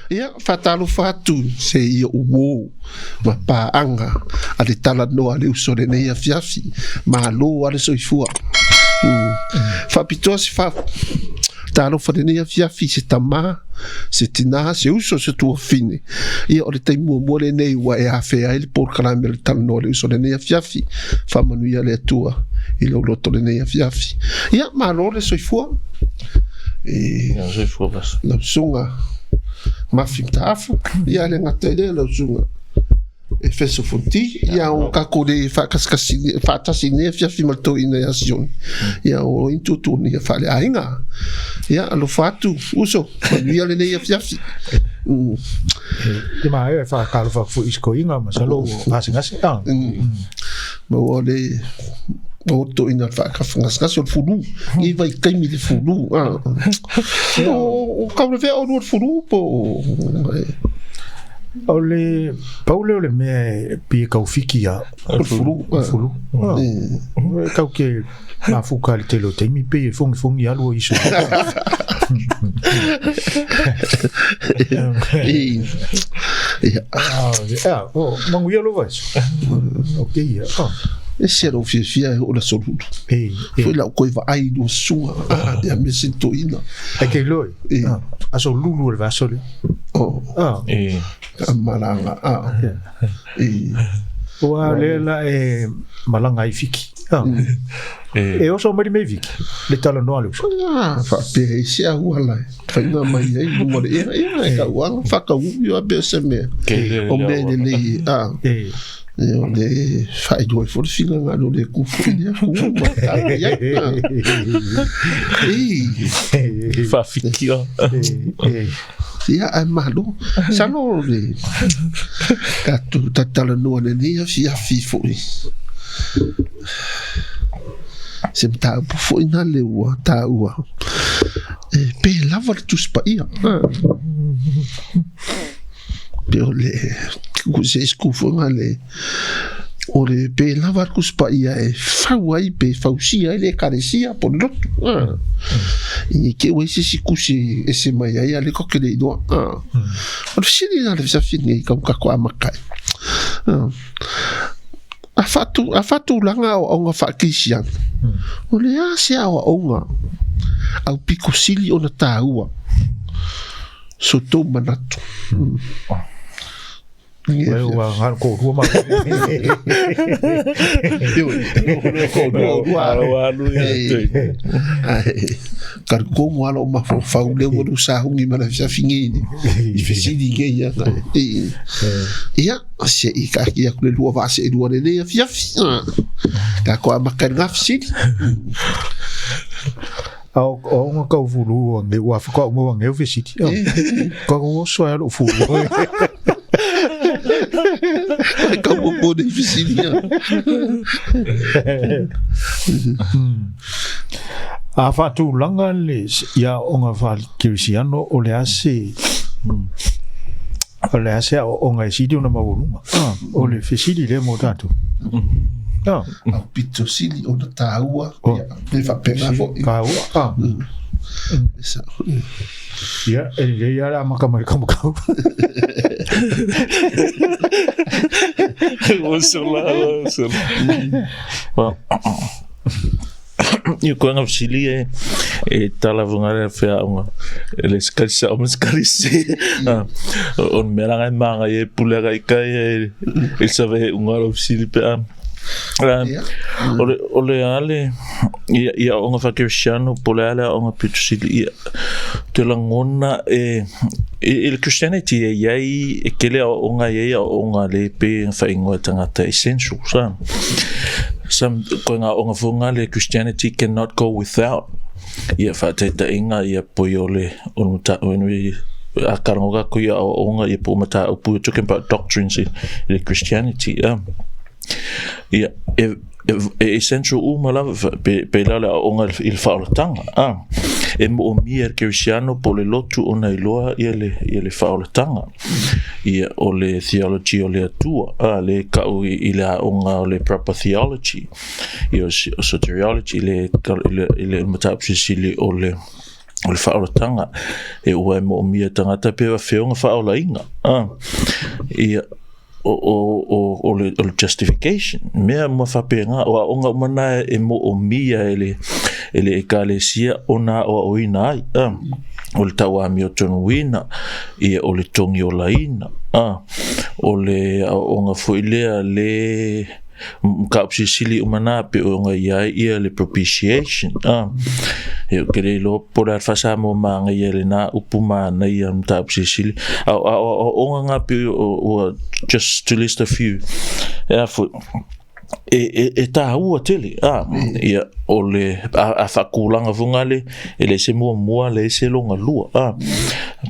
Ia, faatalofa atu se i o'u uō ma paaga a le talanoa a le uso i lenei afiafi. Malo lava le soifua. Faapitoa se faatalofa i lenei afiafi i se tama, se tinā, se uso, se tuafafine. Ia, o le taimi muamua lenei ua e afea ai le polokalame o le talanoa a le uso i lenei afiafi. Faamanuia le Atua i lou loto i lenei afiafi. Ia, malo le soifua. E, Soifua bas. Lau susuga Mafi Mataafa, ia le gata i lea lau susuga Efeso Fonti, ia o kako le faakasikasi faatasi nei afiafi ma le toeaina ia Sione, ia o i tuatuani ia faaleaiga. Ia alofa atu uso, manuia lenei afiafi. Te maea e whakalofa fu i skoinga, masalo ua gasegase. Ah. Ma ua le o toeaina faakafagasegase o le fulu, i vaitaimi le fulu. Ah. O kau le vea o lua le fulu po O le pau lea o le mea e pei e tau fiki a o le fulu. O le fulu. E tau ke mafuka i le tele o taimi pei e fogifogi alu o iso. Ia. Ah, oh, manuia lo vaiaso. Ok, ia. Oh. E se lou fiafia e oo le aso lulu. E, e. Foi lau koe vaai i lua susuga. Ah, ia me se toeaina. Ai ke loi. E. Ah, aso lulu o le vaiaso lea. Oh. Ah. E. Ka malaga. Ah. E. Ua lea la e malaga ai Fiki. Ah. E. E oso mai le mea i Fiki. Le talanoa le uso. Ah, faapea i se auala e faiga mai ai i luga o le ea. Ia, e kauala, whakau'u a pea se mea. O mea lelei e. Ah. E. E o le faailoa ai foi le finagalo o le Atua foi lea ku ma tala i ai. E. Faafikia. E. Ia, ae malo. Masalo o le tatou talatalanoa i lenei afiafi foi, se mataupu foi lena ua taua, e pe lava le Tusi Paia. Pe o le, se isi foi le, o le pe lava le Tusi Paia e fau ai pe fausia ai le Ekalesia po o le lotu. I te i ua i ai se isi tusi e ese mai ai a o lea tatou te le iloa. O le fesili lena o le afiafi lenei talu tatou amata ai. A faatulaga aoaoga faakerisiano, o le a se aoaoga aupito sili ona taua so tou manatu? Ua ngaro ko rua ma. Karukomo alo o mafaufau lea ua lu sahungi ma le afiafi nei i fesili nei ia. Ia, se i kaatia atu le lua vaa seelua i lenei afiafi. Tatou amata i lena fesili. A o o kau fulu o nge ua whakao mo nge o fesili. Ka o oso ai lo fulu. Ai kau mo mo nei fesili ia. A whaatulanga le ia o ngā whakerisiano o le ase o le ase aoaoga e sili ona maualuga. O le fesili lea mo tatou. Aupito sili ona taua, ia, pe faapena foi. Taua. Ia, e lelei lava le amata mai le kamakau. Ua sola, ua sola. Ia koe nga fesili e e tala vonga le wheaonga e le sekali sa o sekali se o mea langa e manga e pule ka ikai e e save he unga lo fesili pe a o le ale ia ia onga whakerisiano po le ale onga pitusili ia te langona e i le Christianity e iai e kele aoaoga e iai aoaoga le pe whaingoa tangata essential sa some koe ngā aoaoga fo le Christianity cannot go without ia whaataitainga ia poi o le o le mata when we a karango ka kui aoaoga ia po mataupu we're talking about doctrines in le Christianity ia e e essential uma lava pe pe la le aoaoga i le faaolataga a e moomia e le kerisiano po o le lotu ona iloa ia le ia le faaolataga ia o le theology o le Atua a le kau i le aoga o le proper theology ia o soteriology le i le mataupu silisili o le. O le faaolataga e ua e moomia e tagata pe faafeoga faaolaina a ia o, o, o, o, le, o le justification mea ma faapena o aoga uma na e moomia e le, e le ekalesia ona aoaoina ai a o le tauamiotonuina ia o le togiolaina a o le aoaoga foi lea le mataupu silisili uma na pe ona i ai ia le propitiation a e ou te le iloa po o le a le faa-Samoa manaia i lena upu manaia mataupu silisili a o aoaoga na pei ua just to list a few e a foi e, e, e tāua tele a ia o le a, a faatulaga foi ngale e le se muamua le se longa lua a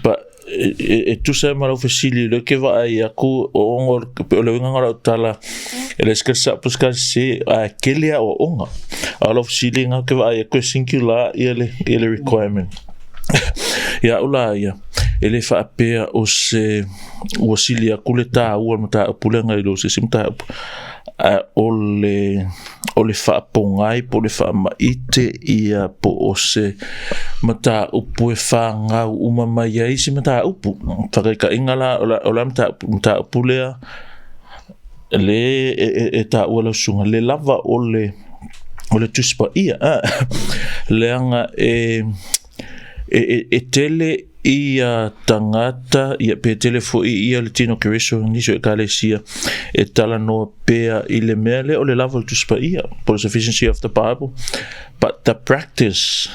but e tusa ai ma lau fesili lea ke vaai atu o ona o le uiga o lau tala e le se sa po se se a kele aoaoga a o lau fesili na ke vaai atu e singular ia le ia le requirement ia au la ia e le faapea o se ua sili atu le taua o le mataupu lea nai lo se isi mataupu a o le o le faapogai po o le faamaite ia po o se mataupu e fagau uma mai ai se mataupu. Faataitaiga la, o le a mataupu, mataupu lea le e, e, e taua lau susuga, le lava o le o le Tusi Paia, leaga e, e, e, e tele ia tagata, ia pe tele foi ia le tino Keriso nisi o ekalesia e talanoa pea i le mea lea o le lava o le Tusi Paia, po o le sufficiency of the Bible, but the practice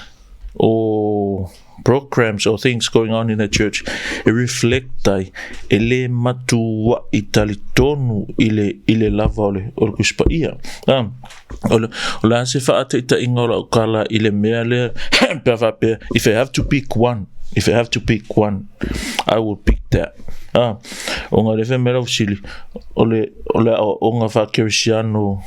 or programs or things going on in the church e reflect ai e le matua'i talitonu i le, i le lava o le, o le Tusi Paia. Ah, o le, o le a se faataitaiga o lau tala i le mea lea, pe a faapea, if I have to pick one, if I have to pick one, I will pick that. Ah, ona le fai mai lau fesili, o le, o le aoaoga faa-kerisiano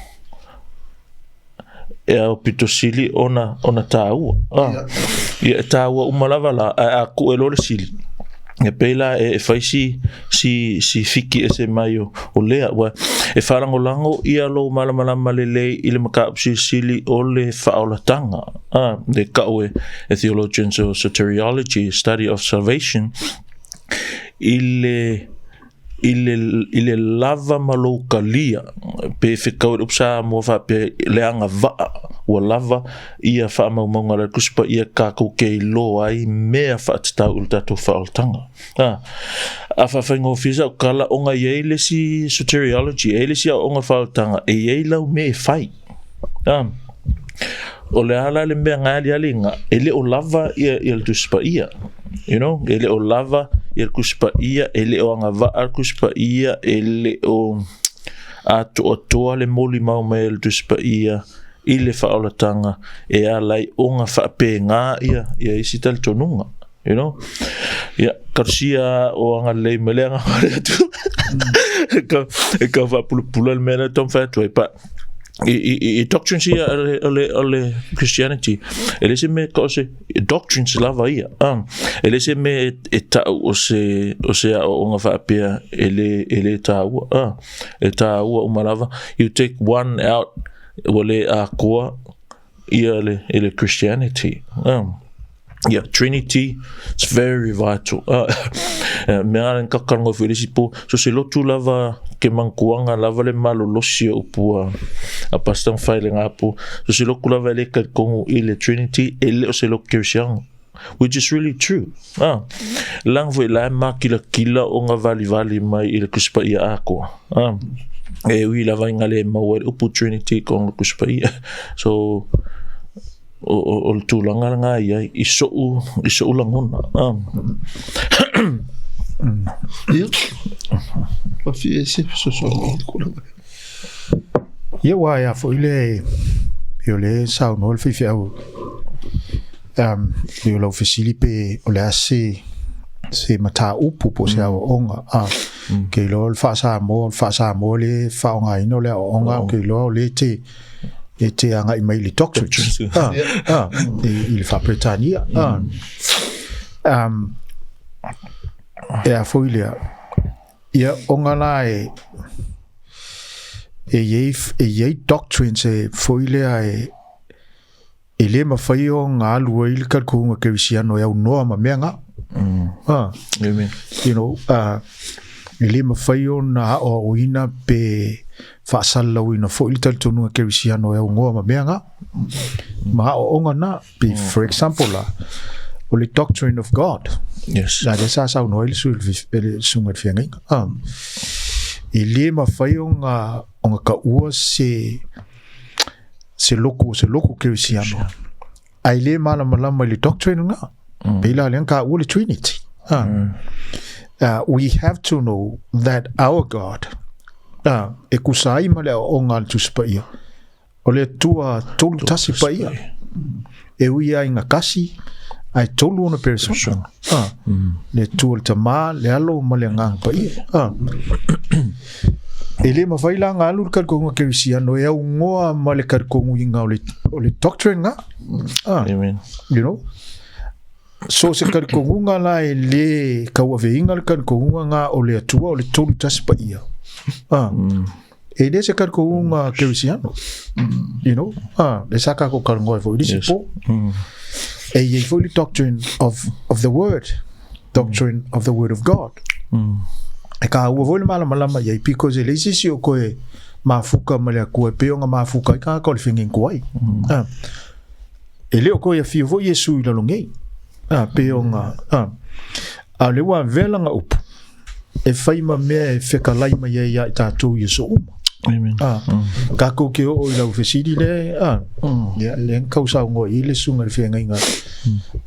e ao pito sili ona, ona tāua. Ah, ia e tāua uma lava la, ae a kue loa le sili, E pei la e fai si, si, si fiki ese mai o, o lea, ua e faalagolago ia lou malamalama lelei i le mataupu silisili o le faaolataga, a, le kau e, e theologians o soteriology, study of salvation, i le, i le, i le lava ma lou kalia, pe fekau i le upu Samoa faapea, le agavaa, ua lava ia faamaumauga a le Tusi Paia kākou ke iloa ai mea faatatau i le tatou faaolataga. A, a faafaigofie sau tala, ona e i ai le isi soteriology, e i ai le isi aoaoga faaolataga, e i ai lau mea e fai. A, o le a la le mea na aliali ina, e le o lava ia, ia le Tusi Paia. You know, e le o lava ia le Tusi Paia, e le o agavaa le Tusi Paia, e le o atoatoa le molimau mai a le Tusi Paia i le faaolataga e ala ai ona faapena ia, ia isi talitonuga. You know? Ia, talosia o agalelei mai le agaga o le Atua. E kau, e kau faapulapula le mea lea e taumafai atu ai. But, i, i, i doctrines ia o le, o le, o le Christianity, e le se mea ka o se doctrines lava ia. E le se mea e, e tau o se, o se aoaoga faapea e le, e le tāua. E tāua uma lava. You take one out, ua le atoa ia le, i le Christianity. Yeah, Trinity, it's very vital. Mea ala ka karango foi le isi po, so se lotu lava ke mankuanga lava le malolosi o upu a, a Pastor Mawhai le ngapo, so se lotu lava e le talikongu i le Trinity, e le o se lotu kerisiano. Which is really true. Ah, langa foi la e makilakila o nga valivali mai i le Tusi Paia atoa. Ah, e ui lava i nga le maua i le upu Trinity ko nga Tusi Paia. So, o, o, o le tulaga nga i ai, i so'u, i so'u lagona. Ah. Ia, whawhi e se fesoasoani i le kulaga. Ia ua aia foi le e o le saunoa le faifeau e o lau fesili pe o le a se se mataupu po o se aoaoga a ke iloa o le faa-Samoa o le faa-Samoa le faaaogaina o le aoaoga ke iloa o le te e te agai mai i le doctrines a a i le faa-Peretania a e a foi lea Ia, ona la e, e i ai, e i ai doctrines e foi lea e, E lē mafai ona alu ai le talitonuga kerisiano e aunoa ma mea na. Ah, Amen. you know, e lē mafai ona aoaoina pe faasalalauina foi le talitonuga kerisiano e aunoa ma mea na. Ma aoaoga na, pe for example la, o le doctrine of God. Yes. La lea sa saunoa ai le sui le susuga i le feagaiga. Ah. E lē mafai ona ona taua se se loku o se loku kerisiano ae lē malamalama i le doctrine lena. Pei la lea na taua le Trinity. Ah. We have to know that our God e kusa ai ma le aoaoga a le Tusi Paia, o le Atua tolu tasi paia. E ui ai ina kasi, ae tolu ona peresona. Ah. Le Atua le Tamā, le Alo ma le Agaga Paia. Ah. E lē mafai la ona alu le talitonuga kerisiano e aunoa ma le talitonuina o le, o le doctrine na. Ah. Amen. You know? So se talitonuga la e lē tauaveina le talitonuga na o le Atua o le tolu tasi paia. Ah. E lē se talitonuga kerisiano. You know? Ah, le sa tatou talanoa ai foi i le isi Yes. po. E i ai foi le doctrine of the word. Doctrine of the word of God. E kāua foi le malamalama i ai because e leai se isi o koe mafuka ma le Atua e pei ona mafuka ai tagata o le fegenikuai. Ah. E le o koe afio foi Iesu i lalo nei. Ah, pei ona ah. A o lea ua avea lana upu e fai ma mea e fekalai mai ai ia i tatou i aso uma. Amen. Ah, Kākou ke oo i lau fesili le, ah, ia, lea na tau saunoa i ai le susuga i le feagaiga,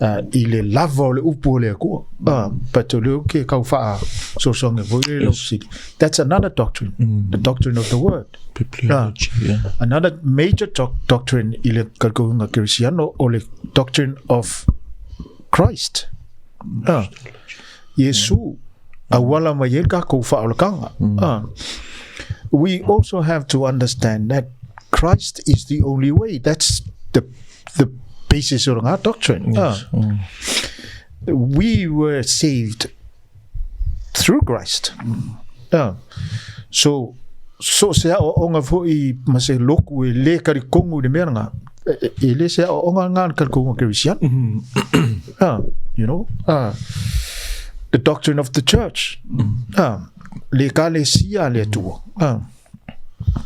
ah, i le lava o le upu o le Atua. Ah, but o lea ou te tau faasoasoaina foi le lau fesili. That's another doctrine, the doctrine of the word. Bibliology, yeah. Another major doctrine i le talitonuga kerisiano o le doctrine of Christ. Ah, Iesu auala mai ai le tatou faaolataga. Ah, we also have to understand that Christ is the only way. That's the basis of our doctrine. Yes. Ah, we were saved through Christ. Ah, so so se aoaoga foi ma se loku e lē talitonu i le mea lena, e lē se aoaoga lena a le talitonuga kerisiano. Ah, you know, ah, the doctrine of the church. Ah, le ekalesia a le Atua. Ah,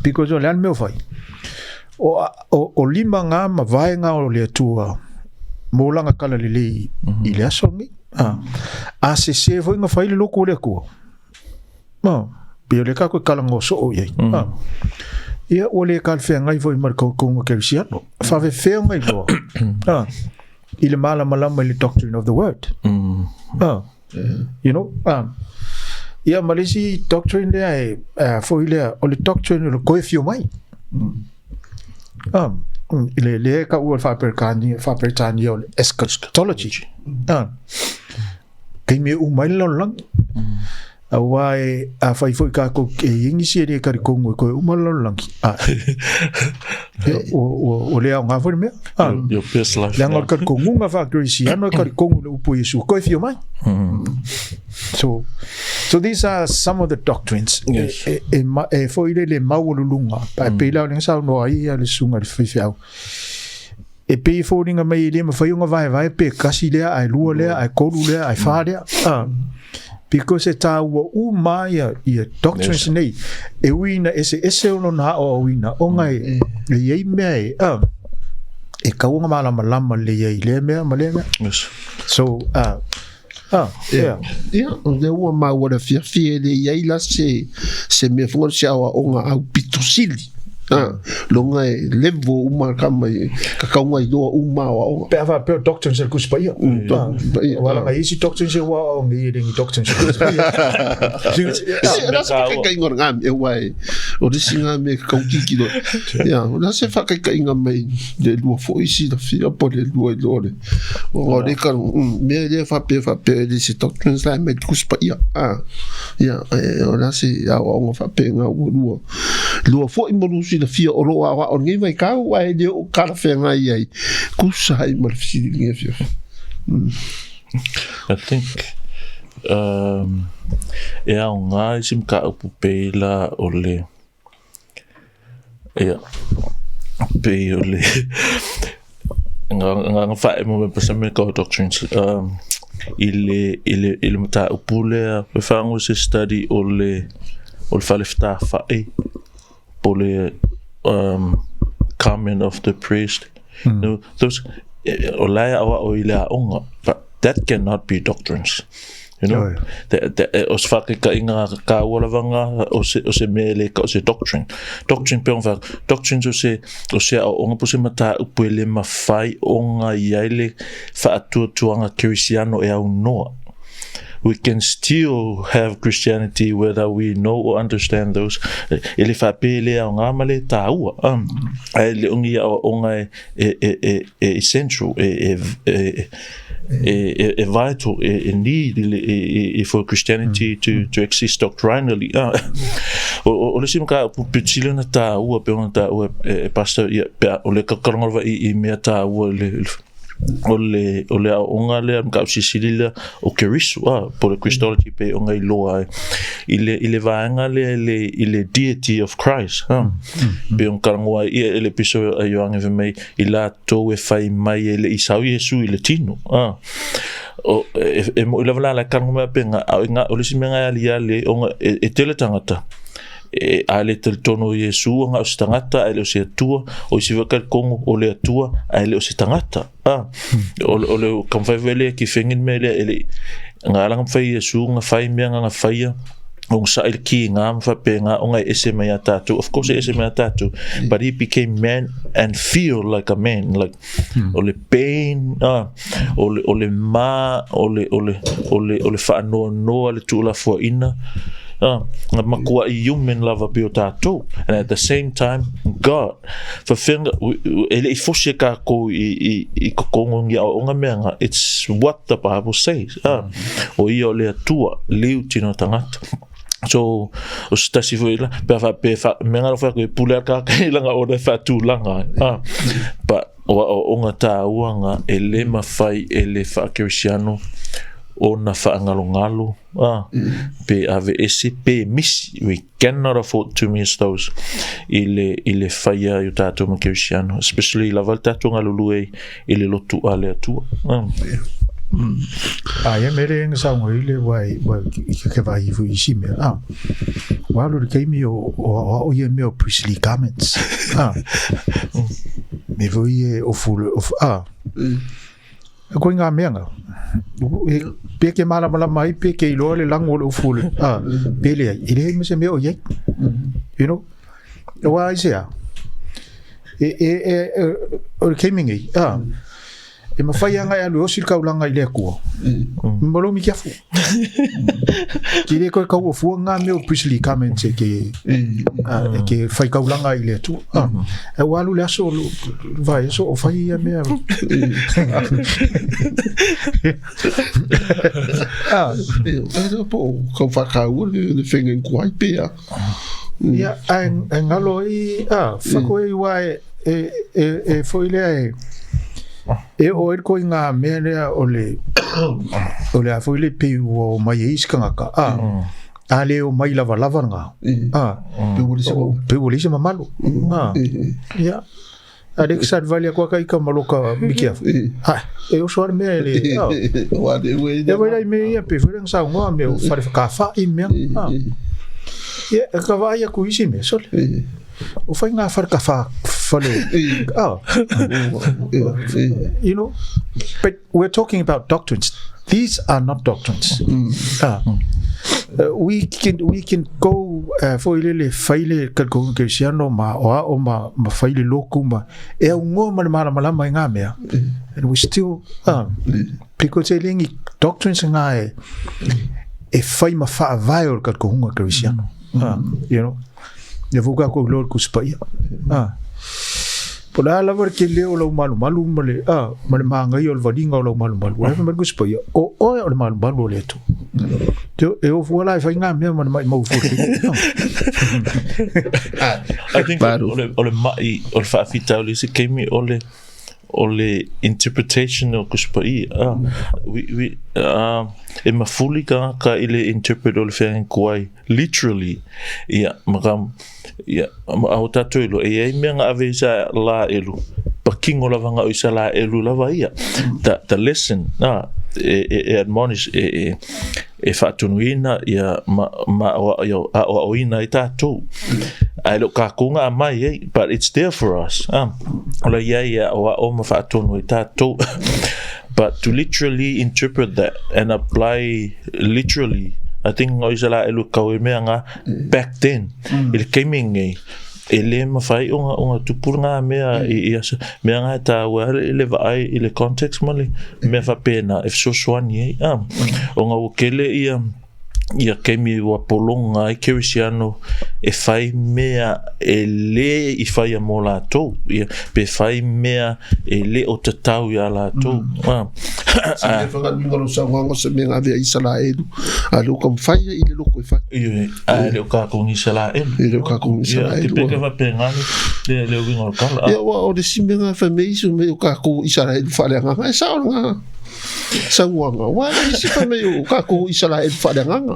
because o le a le mea o fai? O, o, o lima ngā ma vaega o le Atua mō lana talalelei i le aso lenei. Ah, a sese foi na fai le loku o le Atua. Ah, pei o lea tatou e talanoa soo i ai. Ah, ia ua le talafeagai foi ma le tautauga kerisiano. Faafefea ona iloa ah, i le malamalama i le doctrine of the word. Ah, you know, ah, ia ma le isi doctrine lea e, foi lea, o le doctrine o le toe afio mai. Ah, le lea e taua le faa-Peretania, faa-Peretania o le eschatology. Ah, taimi e uma ai le lalolagi. Aua e, afai foi kākou e i ai nisi e le talitonu e toe uma le lalolagi, a, ia, ua, ua, ua le aoga foi le mea. A, Your best life leaga o now. le talitonuga faa-kerisiano e talitonu i le upu a Iesu, toe afio mai. So, so these are some of the doctrines Yes. e, e, e, ma, e foi le le maualuluga, e pei la o lea na saunoa ai ia le susuga i le faifeau. E pei e foliga mai e le mafai ona vaevae pe kasi lea ae lua lea ae tolu lea ae whā lea. Because e tāua uma ia, ia doctrines Yes. nei, e ui ina eseese o lona aoaoina, ona e, e i ai mea e, e kau ona malamalama lelei ai i lea mea ma lea mea. Yes. So, yeah. Ia, o lea ua maua le afiafi e le i ai la se, se mea foi o se aoaoga aupito sili. A, loga e level uma ka mai, ka kauga iloa uma aoaoga. Pe a faapea o doctrines a le Tusi Paia. Doctrines Paia. Aua leaga e i ai isi doctrines e ua aoaoga i e le ni doctrines a le Tusi Paia. Se, o le a se faakaikaiga o lena mea, aua e, o le isi lena mea e kaukiki loa. Ia, o le a se faakaikaiga mai le lua foi silafia po o le lua iloa o le, ona o lea ka, mea lea faapea faapea e le se doctrines la e mai le Tusi Paia. A, ia, e, o le a se aoaoga faapena ua lua. Lua foi ma lua silafia o lo o aoao i lenei vaitau ae le oo talafeagai ai, tusa ai ma le fesili i lenei afiafi. I think e aoga isi mataupu pei la o le ia pei o le Agaga faaemo mai pa se medical doctrines i le i le i le mataupu lea e faago se study o le o le fale fetafa'i po o le comment of the priest. No, those o la e aoao i le aoga, but that cannot be doctrines. You know, o se faataitaiga taua lava lena o se, o se mea e le tau o se doctrine. Doctrine pei ona fai atu, doctrines o se, o se aoaoga po o se mataupu e le mafai ona i ai le faatuatuaga kerisiano e aunoa. We can still have Christianity whether we know or understand those. E le faapea e le aoga ma le taua. Ae le o ni aoaoga e, e, e, e, e essential, e, e, e, e, e vital, e, e need i, i, i, for Christianity to, to exist doctrinally. Ah. O, o, o le isi mataupu pito sili ona taua pei ona taua e, e Pastor, ia, pe a, o le kalogalo lava i, i mea taua i le, o le, o le aoaoga lea, mataupu silisili lea o Keriso, ah, po o le Christology pei ona iloa ai i le, i le vaega lea i le, i le deity of Christ. Ah. Pei ona talanoa ai ia i le episode a Ioane fai mai, i latou e fai mai e le i sau Iesu i le tino. Ah. O, e, e moʻi lava la la e talanoa mai faapena, a o i o le isi mea na e aliali ai, ona e, e tele tagata, e, a le talitonu o Iesu ona o se tagata ae le o se Atua, o isi foi e talitonu o le Atua ae le o se tagata. Ah. O, o le taumafai foi lea e kifegi le mea lea, e le i, na ala ona mafai e Iesu ona fai mea na na faia, onosai le kiga ma faapena ona e ese mai ia tatou. Of course e ese mai ia tatou, but he became man and feel like a man, like o le pain, o le o le ma, o le o le o le o le faanoanoa le tuulafoaiina, na matuai human lava pei o tatou, and at the same time God. Faafeaga e le i fosi e kākou i i i totonu o ni aoaoga mea na, it's what the Bible says, o ia o le Atua, liu tino tagata. So, o se tasi foi la, pe a faapea, fa, mea ngā whai e pule a kākā i langa ona e whaatūlanga ai. But, o aoaoga tāua ngā e le mawhai e le whaakerisiano o na whaangalongalo, pe ave ese, pe misi. We cannot afford to miss those i le, i le whaia i o tātou ma kerisiano, especially lava le tātou ngalulu e i le lotu a le Atua. A ia mere nga sa ngoi le wai wai i ke ke vai fu isi mea. Ah. Wa lu le keimi o o o ia mea o priestly garments. Ah. Me fu i o fu o ah. E koe ngā mea ngā. E, pe ke mālamalama ai, pe ke iloa le lango o le ufu le, ah, pe le ai. E leai ma se mea o i ai. You know? O ai se a. E, e, e, e, o le keimi nei, ah, e mawhai anga e alu e osi le kaulanga i le Atua. Ma lo mi kia fu. Ki le koe kau o fua ngā mea o Bruce Lee comments e ke, e ke whai kaulanga i le Atua. Ah, e o alu le aso, vai aso o whai ia mea. Ah. E, e po, kau whakaua le, le whenga i kuai pea. Ia, a e ngalo i, a, whako e iwa e, e, e, e foi lea e, e o e ko i ngā mea lea o le, o le a foi le pe ua o mai e isi kangaka, a, a le o mai lava lava ngā, a, pe ua le isi mamalu, a, ia, a le sa vale kwa kai ka maloka miki afu. Ha, e oso ale mea e le, a, e wai lai me ia pe foi langa sa ngoa me o whare whakawha i mea, a, ia, e ka vaai aku isi mea, sole. O whai ngā whare ka wha, whale, a, you know, but we're talking about doctrines. These are not doctrines. Ah. We can, we can go foi lele fai le kalkonga kerisiano ma o ao ma, ma fai le loku ma e au ngoa ma le malamalama i ngā mea. And we still, because e lengi doctrines ngā e, e whai ma whaavae o le kalkohunga kerisiano. You know. Ia fou kākou loa le Tusi Paia. Po o le a lava le tele o lau malumalu ma le, ma le māgaia o le valiga o lau malumalu, o le a fai mai le Tusi Paia, o oe o le malumalu o le Atua. Te, e ofu ala e fai ngā mea ma le maʻimau fua te. I think o le, o le maʻi, o le faafitauli i se taimi o le, o le interpretation o Tusi Paia. We, we, e mafuli tagata i le interpret o le feagatuai literally, ia, ma ka, ia, ma a o tatou iloa, e i ai mea na ave i sa la elu, Pakino lava nga o Isalaelu lava ia. The, the lesson, ah, e, e, e admonish, e, e, e faatunuina ia ma, ma aoaoina ai tatou. Ae le o kākou nga mai ai, but it's there for us. Ah, o la ia ia aoao ma faatonu ai tatou. But to literally interpret that and apply literally, I think o Isalaelu kau e mea nga back then, i le taimi nei, E lē mafai ona ona tupu ngā mea i i aso, mea ngā e tāua i le vaai i le context ma le mea faapena e fesoasoani ai, a. Ona ua tele ia ia taimi ua pologa ai Kerisiano e fai mea e lē i faia mo latou, ia, pe fai mea e le o tatau iā latou, a. Se mea whakanuinga lo saunoaga o se mea ngā vea Isaraelu, a leo ka mawhai i le loko e whai. Ioe, a le o kākou ni Isaraelu. I le o kākou ni Isaraelu. Ia, te peke whapenga le, le uinga o kala. Ia, ua o le si mea ngā whai me isu me o kākou Isaraelu whaleanganga. E sao ngā sauanga. Ua e isi whai me o kākou Isaraelu whaleanganga.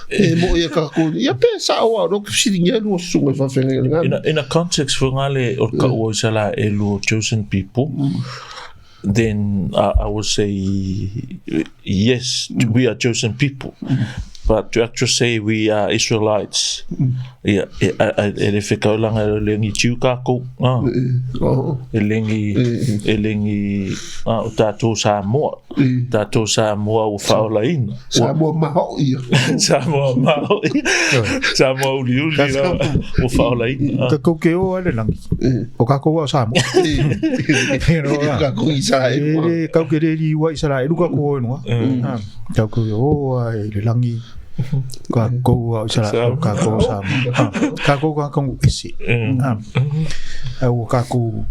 E mo ia kākou. Ia pe sao a roki whiringi alu o sunga i whawhenga i ngā. In a context for ngā le o ka ua Isaraelu o chosen people, then I, I would say yes, we are chosen people. But to actually say we are Israelites, ia, e, e, e le whekaulanga e lengi tiu kākou. Ah. E lengi, e lengi ah, o tātou Samoa. Tātou Samoa ua whaolaina. Samoa maho ia. Samoa maho ia. Samoa uli uli la, ua whaolaina. Ka kou ke o ale langi. O kākou au Samoa. O kākou Isaraelu. E le kau ke le li ua Isaraelu ka ko enua. Kau ke o ai le langi. Kākou au Isaraelu, kākou Samoa. Kākou kākou isi. Au kākou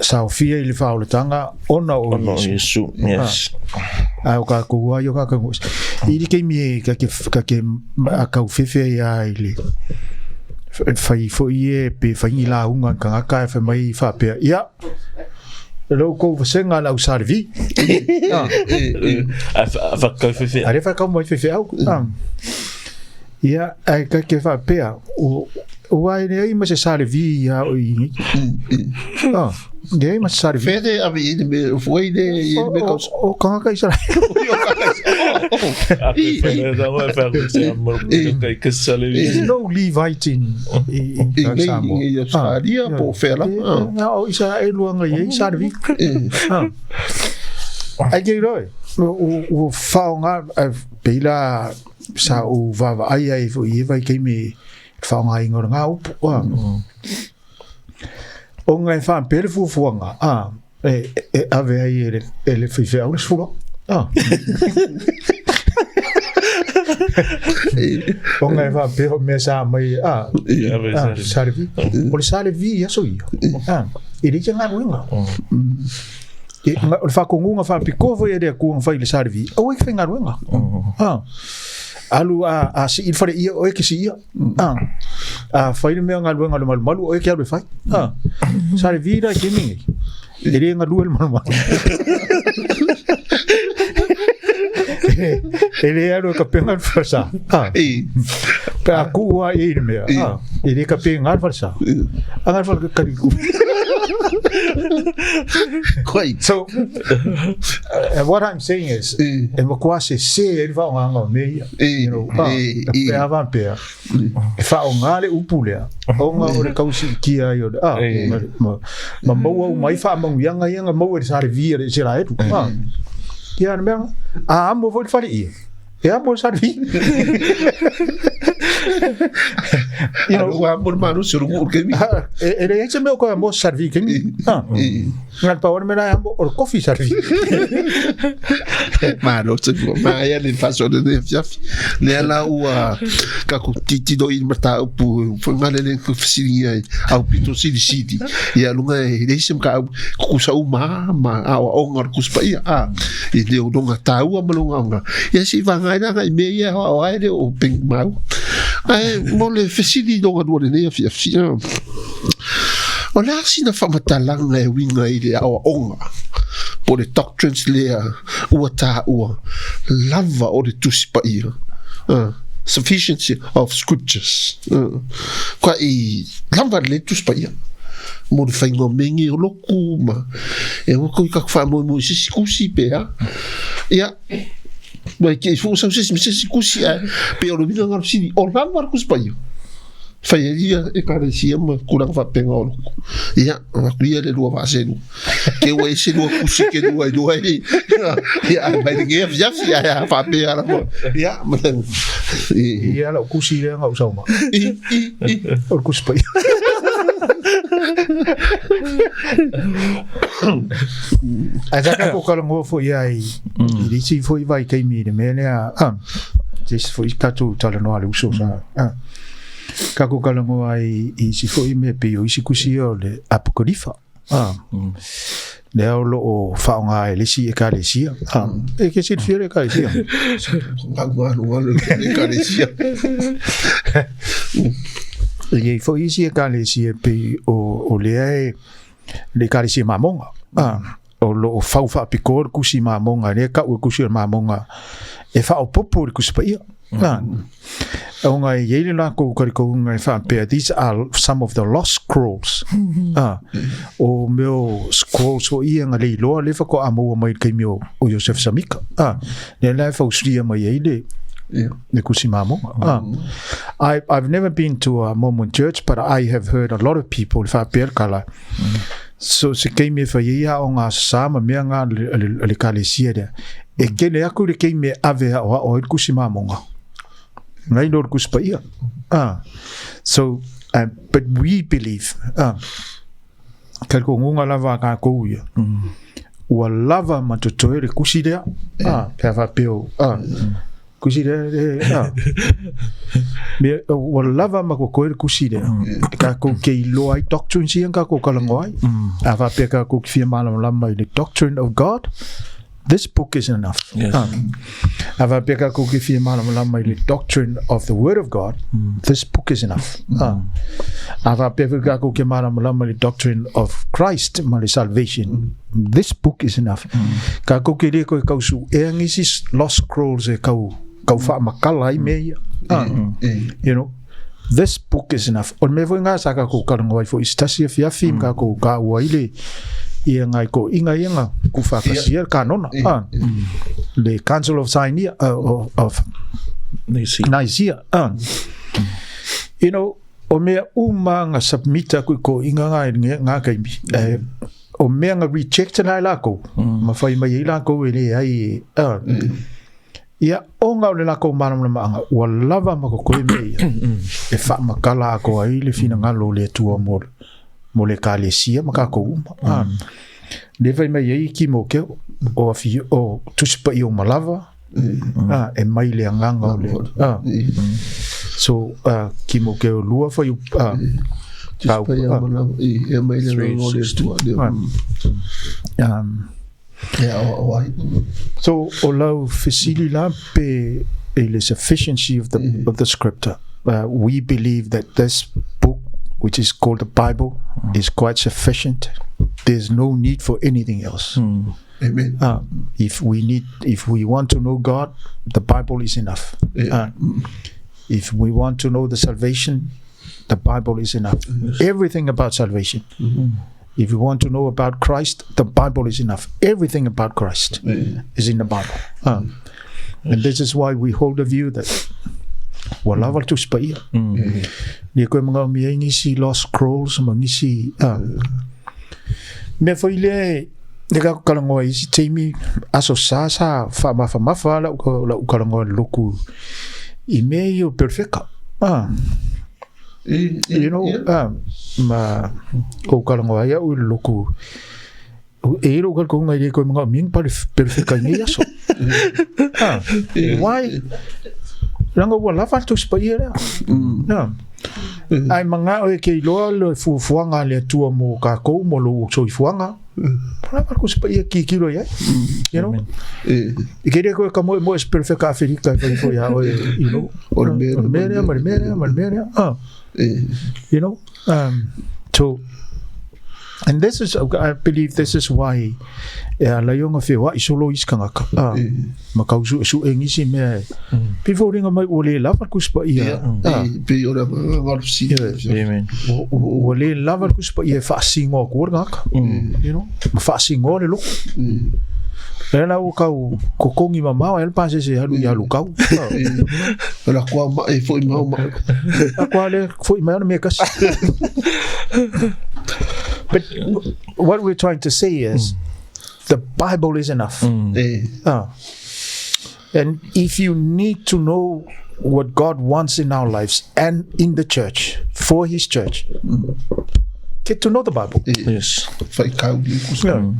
saofia i le whaolatanga ona o Yesu. Yesu, yes. A o kākou ai o kākou isi. I like mi e ka ke ka ke a kau fefe ia i le fai foi e pe fai ni launga kangaka e fai mai faapea ia lo kou vasenga lau sarvi a whakau fefe a re whakau mai fefe au ia ai ka ke faapea o o ai nei ma se sarvi ia o i ah Nei, ma sarvi. Fere ave i me foi le i me kau. O kangaka i sara. There's no Levite in in Samoa. I Australia po fela. Na o isa e luanga i sarvi. Ai ke roi. O whaonga peila sa o vava ai ai fo i vai kei me whaonga inga ngā upu. O nga e whaapea le fuafuaga, a, e, e ave ai e le, e le faifeau le sefulu a. O nga e whaapea o mea sa mai, a, a, sa le vi. O le sa le vi i aso ia. A, e le te galuega. E, o le whakongunga whaapikoa foi e le akua nga whai le sa le vi, au e ke whai A, alu a, a si i le whare ia, o e ke si ia. Ah. A whai le mea galuega le malumalu o e ke alu e whai. Ah. Sa le vira ke mingi. E le galue le malumalu. E le alu e ka penga le wharasa. Ah. Pe a kua e le mea. Ah. E le ka penga le wharasa. A ngā whare kari ku. Quite. So, what I'm saying is, e makua se se e le whaonganga o me ia. You know, pe a pea, e whaonga le upu lea, onga o le kausi i kia ai o le, ah, ma, ma maua u mai whaamanguianga ia nga maua le sare via le se la etu. Ah, ia na mea, a amo foi le whare ia. E amo le sare via. You know, a amo le manu se rungu ke mi. E le ai se mea o koe amo sare via ke mi. Ah. Nga le paone mena ambo o le kofi sa le Malo te fua mai le faso le le fiafi. Le ala ua ka ku titi do i mata upu fo ngale le ku fisiri ai au pito sili sili. Ia lunga e le sem ka ku sa uma ma a o ngar ku spa ia a i le o longa taua ma longa onga. Ia si va ngai na ngai me ia o ai le o ping mau. Ai mo le fisiri longa lua le nei fiafi. O le a sina faamatalaga e uiga i le aoaoga po o le doctrines lea ua taua lava o le Tusi Paia, sufficiency of scriptures, kua i lava le Tusi Paia. Mo le faiga o mea o lotu ma e aua toe tatou faamoemoe i se isi tusi pe a. Ia, ma e te i foi ua sau se isi ma se isi tusi ae pei o le uiga lena o le fesili, o lava le Tusi Paia? Fai ai ia Ekalesia ma tulaga faapena o lotu. Ia, avatu ia le lua vaa selua. Te ua ese lua tusi ke lua i lua i. Ia, ae mai lenei afiafi, ae a faapea lava. Ia, ma le... Ia lau kusi lea na ou sau ma. I, i, i. O le Tusi Paia. Ae sa tatou talanoa foi ai i le isi foi vaitaimi i le mea lea, ah, se isi foi tatou talanoa a le uso sa, ah, tatou talanoa ai i isi foi mea pei o isi tusi ia o le Apokolifa. Ah, lea o lo o faaaoga e le isi ekalesia. Ah, e ke silafia le ekalesia. Galugalu le ekalesia. E i ai foi isi ekalesia pei o lea e le ekalesia mamoga. Ah, o lo o fau faapitoa le tusi mamoga, lea e tau e tusi o le mamoga e faaopoopo i le Tusi Paia. Ah, ona e i ai le latou talitonuga e faapea, these are some of the lost scrolls. Ah, o mea o scrolls foi ia na le iloa lea faatoa maua mai i le taimi o Iosefo Samika. Ah, lea la e fausilia mai ai le le tusi mamoga. Ah, I've never been to a Mormon church, but I have heard a lot of people le faapea le tala. So se taimi e fai ai aoga a sa ma mea ngā a le ekalesia lea, e kele aku le taimi e ave aoao ai le tusi mamoga. Ngai lo le Tusi Paia. Ah, so, but we believe, ah, talitonuga lava a kākou ia, ua lava ma totoe le tusi lea, ah, pe a faapea o, ah, tusi lea, le, ah, me, ua lava ma totoe le tusi lea, e kākou ke iloa ai doctrines ia na kākou talanoa ai. A faapea kākou ke fia malamalama i le doctrine of God, this book is enough. Yes. A faapea kākou ke fia malamalama i le doctrine of the word of God, this book is enough. A faapea foi kākou ke malamalama i le doctrine of Christ ma le salvation, this book is enough. Kākou ke le koe kau suʻea nisi lost scrolls e kau, kau faamakala ai mea ia. You know, this book is enough. O le mea foi ngā sa kākou talanoa ai foi i se tasi afiafi ma kākou kāua ai le ia ngai toeaiina ia na tuufaatasia le kanona. Le Council of Sinea, of Nicaea. You know, o mea uma na submit aku i toeaiina ngā i ngā taimi, o mea na reject na e lākou, ma fai mai ai lākou e leai e, Ia, ona o le lakou malamalamaaga, ua lava ma totoe mea ia, e faamatala atoa ai le finagalo o le Atua mo, mo le Ekalesia ma tatou uma. Mm. Le fai mai ai Timoteo, o afi, o Tusi Paia uma lava, mm. E mai le agaga o le... So, Timoteo 2 fai... Tusi Paia uma lava, e mai le agaga o le Atua. So, o lau fesili la pe i le sufficiency of the, of the scripture. We believe that this book, which is called the Bible, is quite sufficient. There's no need for anything else. Amen. If we need, if we want to know God, the Bible is enough. If we want to know the salvation, the Bible is enough. Everything about salvation. If you want to know about Christ, the Bible is enough. Everything about Christ is in the Bible. And this is why we hold the view that ua lava le Tusi Paia. Le koe manaomia ai nisi lost scrolls ma nisi mea foi lea e ka talanoa i isi taimi aso sa sa faamafamafa lau lau talanoa i le lotu i mea ia o perfeka. You know, ma ou talanoa ai au i le lotu, e i lou talitonuga e le toe manaomia ni pale perfeka i nei aso. Why? Leaga ua lava le Tusi Paia lea. Ae manao e ke iloa le fuafuaga a le Atua mo kākou, mo lou soifuaga, ua lava le Tusi Paia e tilotilo i ai. You know? I ke le koe ka moemoe se perfeka Aferika e fai foi ia oe, you know. O le mea O le mea lea, ma le mea lea, ma le mea lea. You know? So, And this is, I believe this is why e ala ai ona feoai solo isi tagata a ma tau suesuega nisi mea e pei foliga mai ua le lava le Tusi Paia. Ia, e pei o le agaga o le fesili. Amen. Ua le lava le Tusi Paia e faasino atu ai le tagata, you know, ma faasinoa le loto. Lea la ua tau totogi mamao ai le pasese e alu i Alukau. O la kua mae foi mau ma. A kua le foi mai ona mea kasi. But what we're trying to say is the Bible is enough. E. And if you need to know what God wants in our lives and in the church, for His church, get to know the Bible. E. Yes. Whaikau ni ku. Yeah.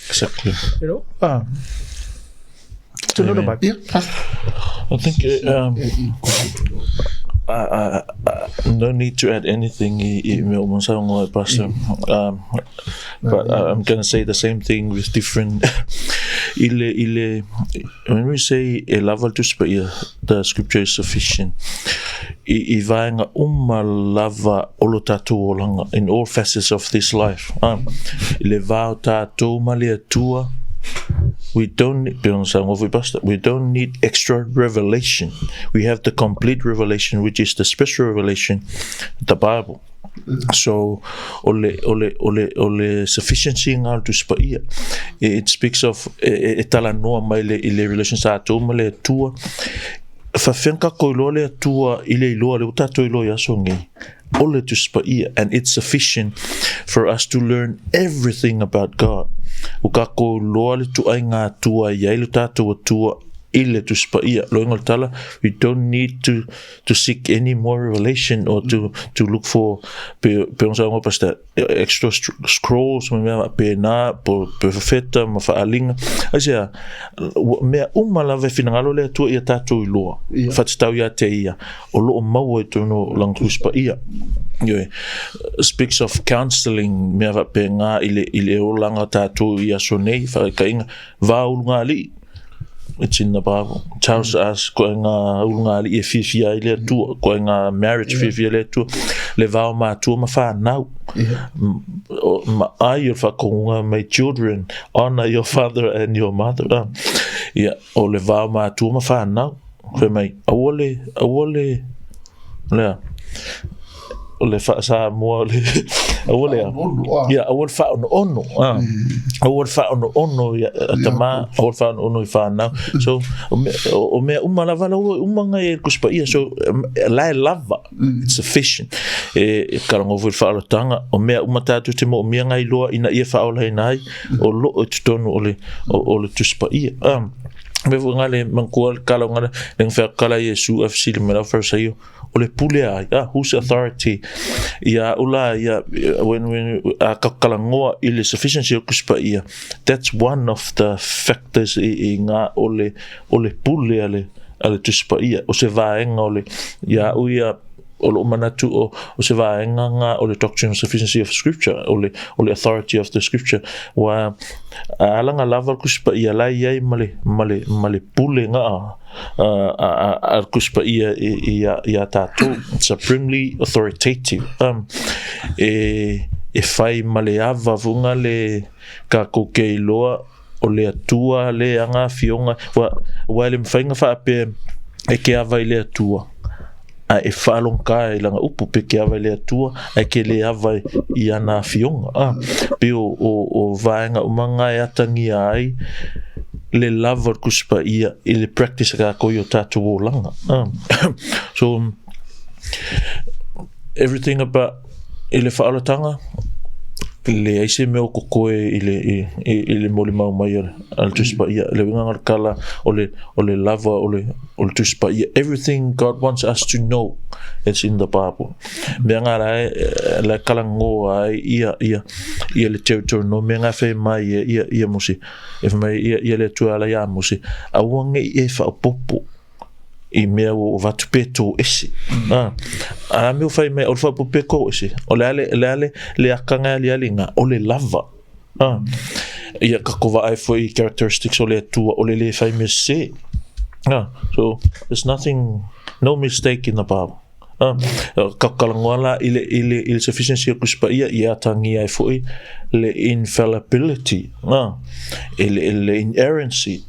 Exactly. You know, get to know the Amen. Bible. Ia, I think no need to add anything i i mea uma sa ngoa e Pastor. But I'm going to say the same thing with different i le i le when we say e lava le Tusi Paia, the scripture is sufficient. I i vaega uma lava o lo tatou olaga in all facets of this life. I le va o tatou ma le Atua, we don't need, pei ona saunoa foi Pastor, we don't need extra revelation. We have the complete revelation, which is the special revelation, the Bible. So, o le, o le, o le, o le sufficiency ngā o le Tusi Paia. It speaks of, e, e, e talanoa mai le, i le relation sa tatou ma le Atua. Faafefea ona tatou iloa le Atua i le iloa lea ua tatou iloa i aso nei? O le Tusi Paia, and it's sufficient for us to learn everything about God. Ua tatou iloa le ituaiga Atua e i ai lo tatou Atua i le Tusi Paia. Loiga o le tala, we don't need to seek any more revelation or to look for pe pe ona saunoa Pastor extra scrolls ma mea faapena po pe fafeta ma faaaliga. Aisea, ua mea uma lava e finagalo le Atua ia tatou iloa, faatatau ia te ia, o lo o maua i totonu o Lana Tusi Paia. Ioe, speaks of counselling, mea faapena i le, i le olaga o tatou i aso nei, faataitaiga, va ulugalii, It's in the Bible. Tells us ko e ngā ulugalii e fiafia ai le Atua, ko e ngā marriage fiafia le Atua, le va o mātua ma whānau. Ma ai o le whakongunga, my children, honor your father and your mother. Ia, o le va o mātua ma whānau. Fai mai, aua le, aua le, lea, o le faa-Samoa, o le, aua le, ia, aua le faaonoono, aua le faaonoono i a tama, aua le faaonoono i whānau. So, o mea uma lava, la ua uma ngai e le Tusi Paia, so, la e lava, it's sufficient. E karango foi le faaolataga, o mea uma tatou te moomia ngai loa ina ia faaolaina ai, o loo i totonu o le, o le Tusi Paia. Mea foi nga le manatua le kala o nga le ngawhea kala Iesu a fesili mai lau Farisaio, o le pule a ai, ah, whose authority? Ia au la ia, when, a ka kalangoa i le sufficiency o Tusi Paia, that's one of the factors i, i nga o le, o le pule a le, a le Tusi Paia, o se vaega o le, ia au ia, o lou manatu o, o se vaega nga o le doctrine of sufficiency of scripture, o le, o le authority of the scripture, ua a alaga lava le Tusi Paia la e i ai ma le, ma le, ma le pule nga a, a, a, a le Tusi Paia i, i, a, i a tatou, supremely authoritative. E, e fai ma le ava funga le kakou ke iloa o le Atua le aga afioga, ua, ua e le mafai ona faapea e ke ava i le Atua, a e faalogogā i lana upu pe ke ava i le Atua, ae ke le ava i ana afioga. A, pei o, o, o vaega uma nga e atagia ai le lava o le Tusi Paia i le practice a kakou i o tatou olaga. A, so, everything about i le faaolataga, leai se mea o kokoe i le, i, i, i le molimau mai a, a le Tusi Paia. Le uiga o le tala, o le, o le lava o le, o le Tusi Paia. Everything God wants us to know, it's in the Bible. Mea ngā la e, la e kalangoa ai ia, ia, ia le territory no mea ngā whai mai ia, ia, ia Mose. E whai mai ia, ia le Atua ala ia Mose. Aua ngei e whaopopo i mea ua avatu pe tō ese. A mea o whai mai, o le whaopopo pe kō ese. O le ale, le ale, le akanga ali ali ngā, o le lava. Ia ka kova ai foi characteristics o le Atua, o le le whai mea se. So, there's nothing, no mistake in the Bible. Talanoa la i le sufficiency o le Tusi Paia ia atagia ai foi le infallibility, le inerrancy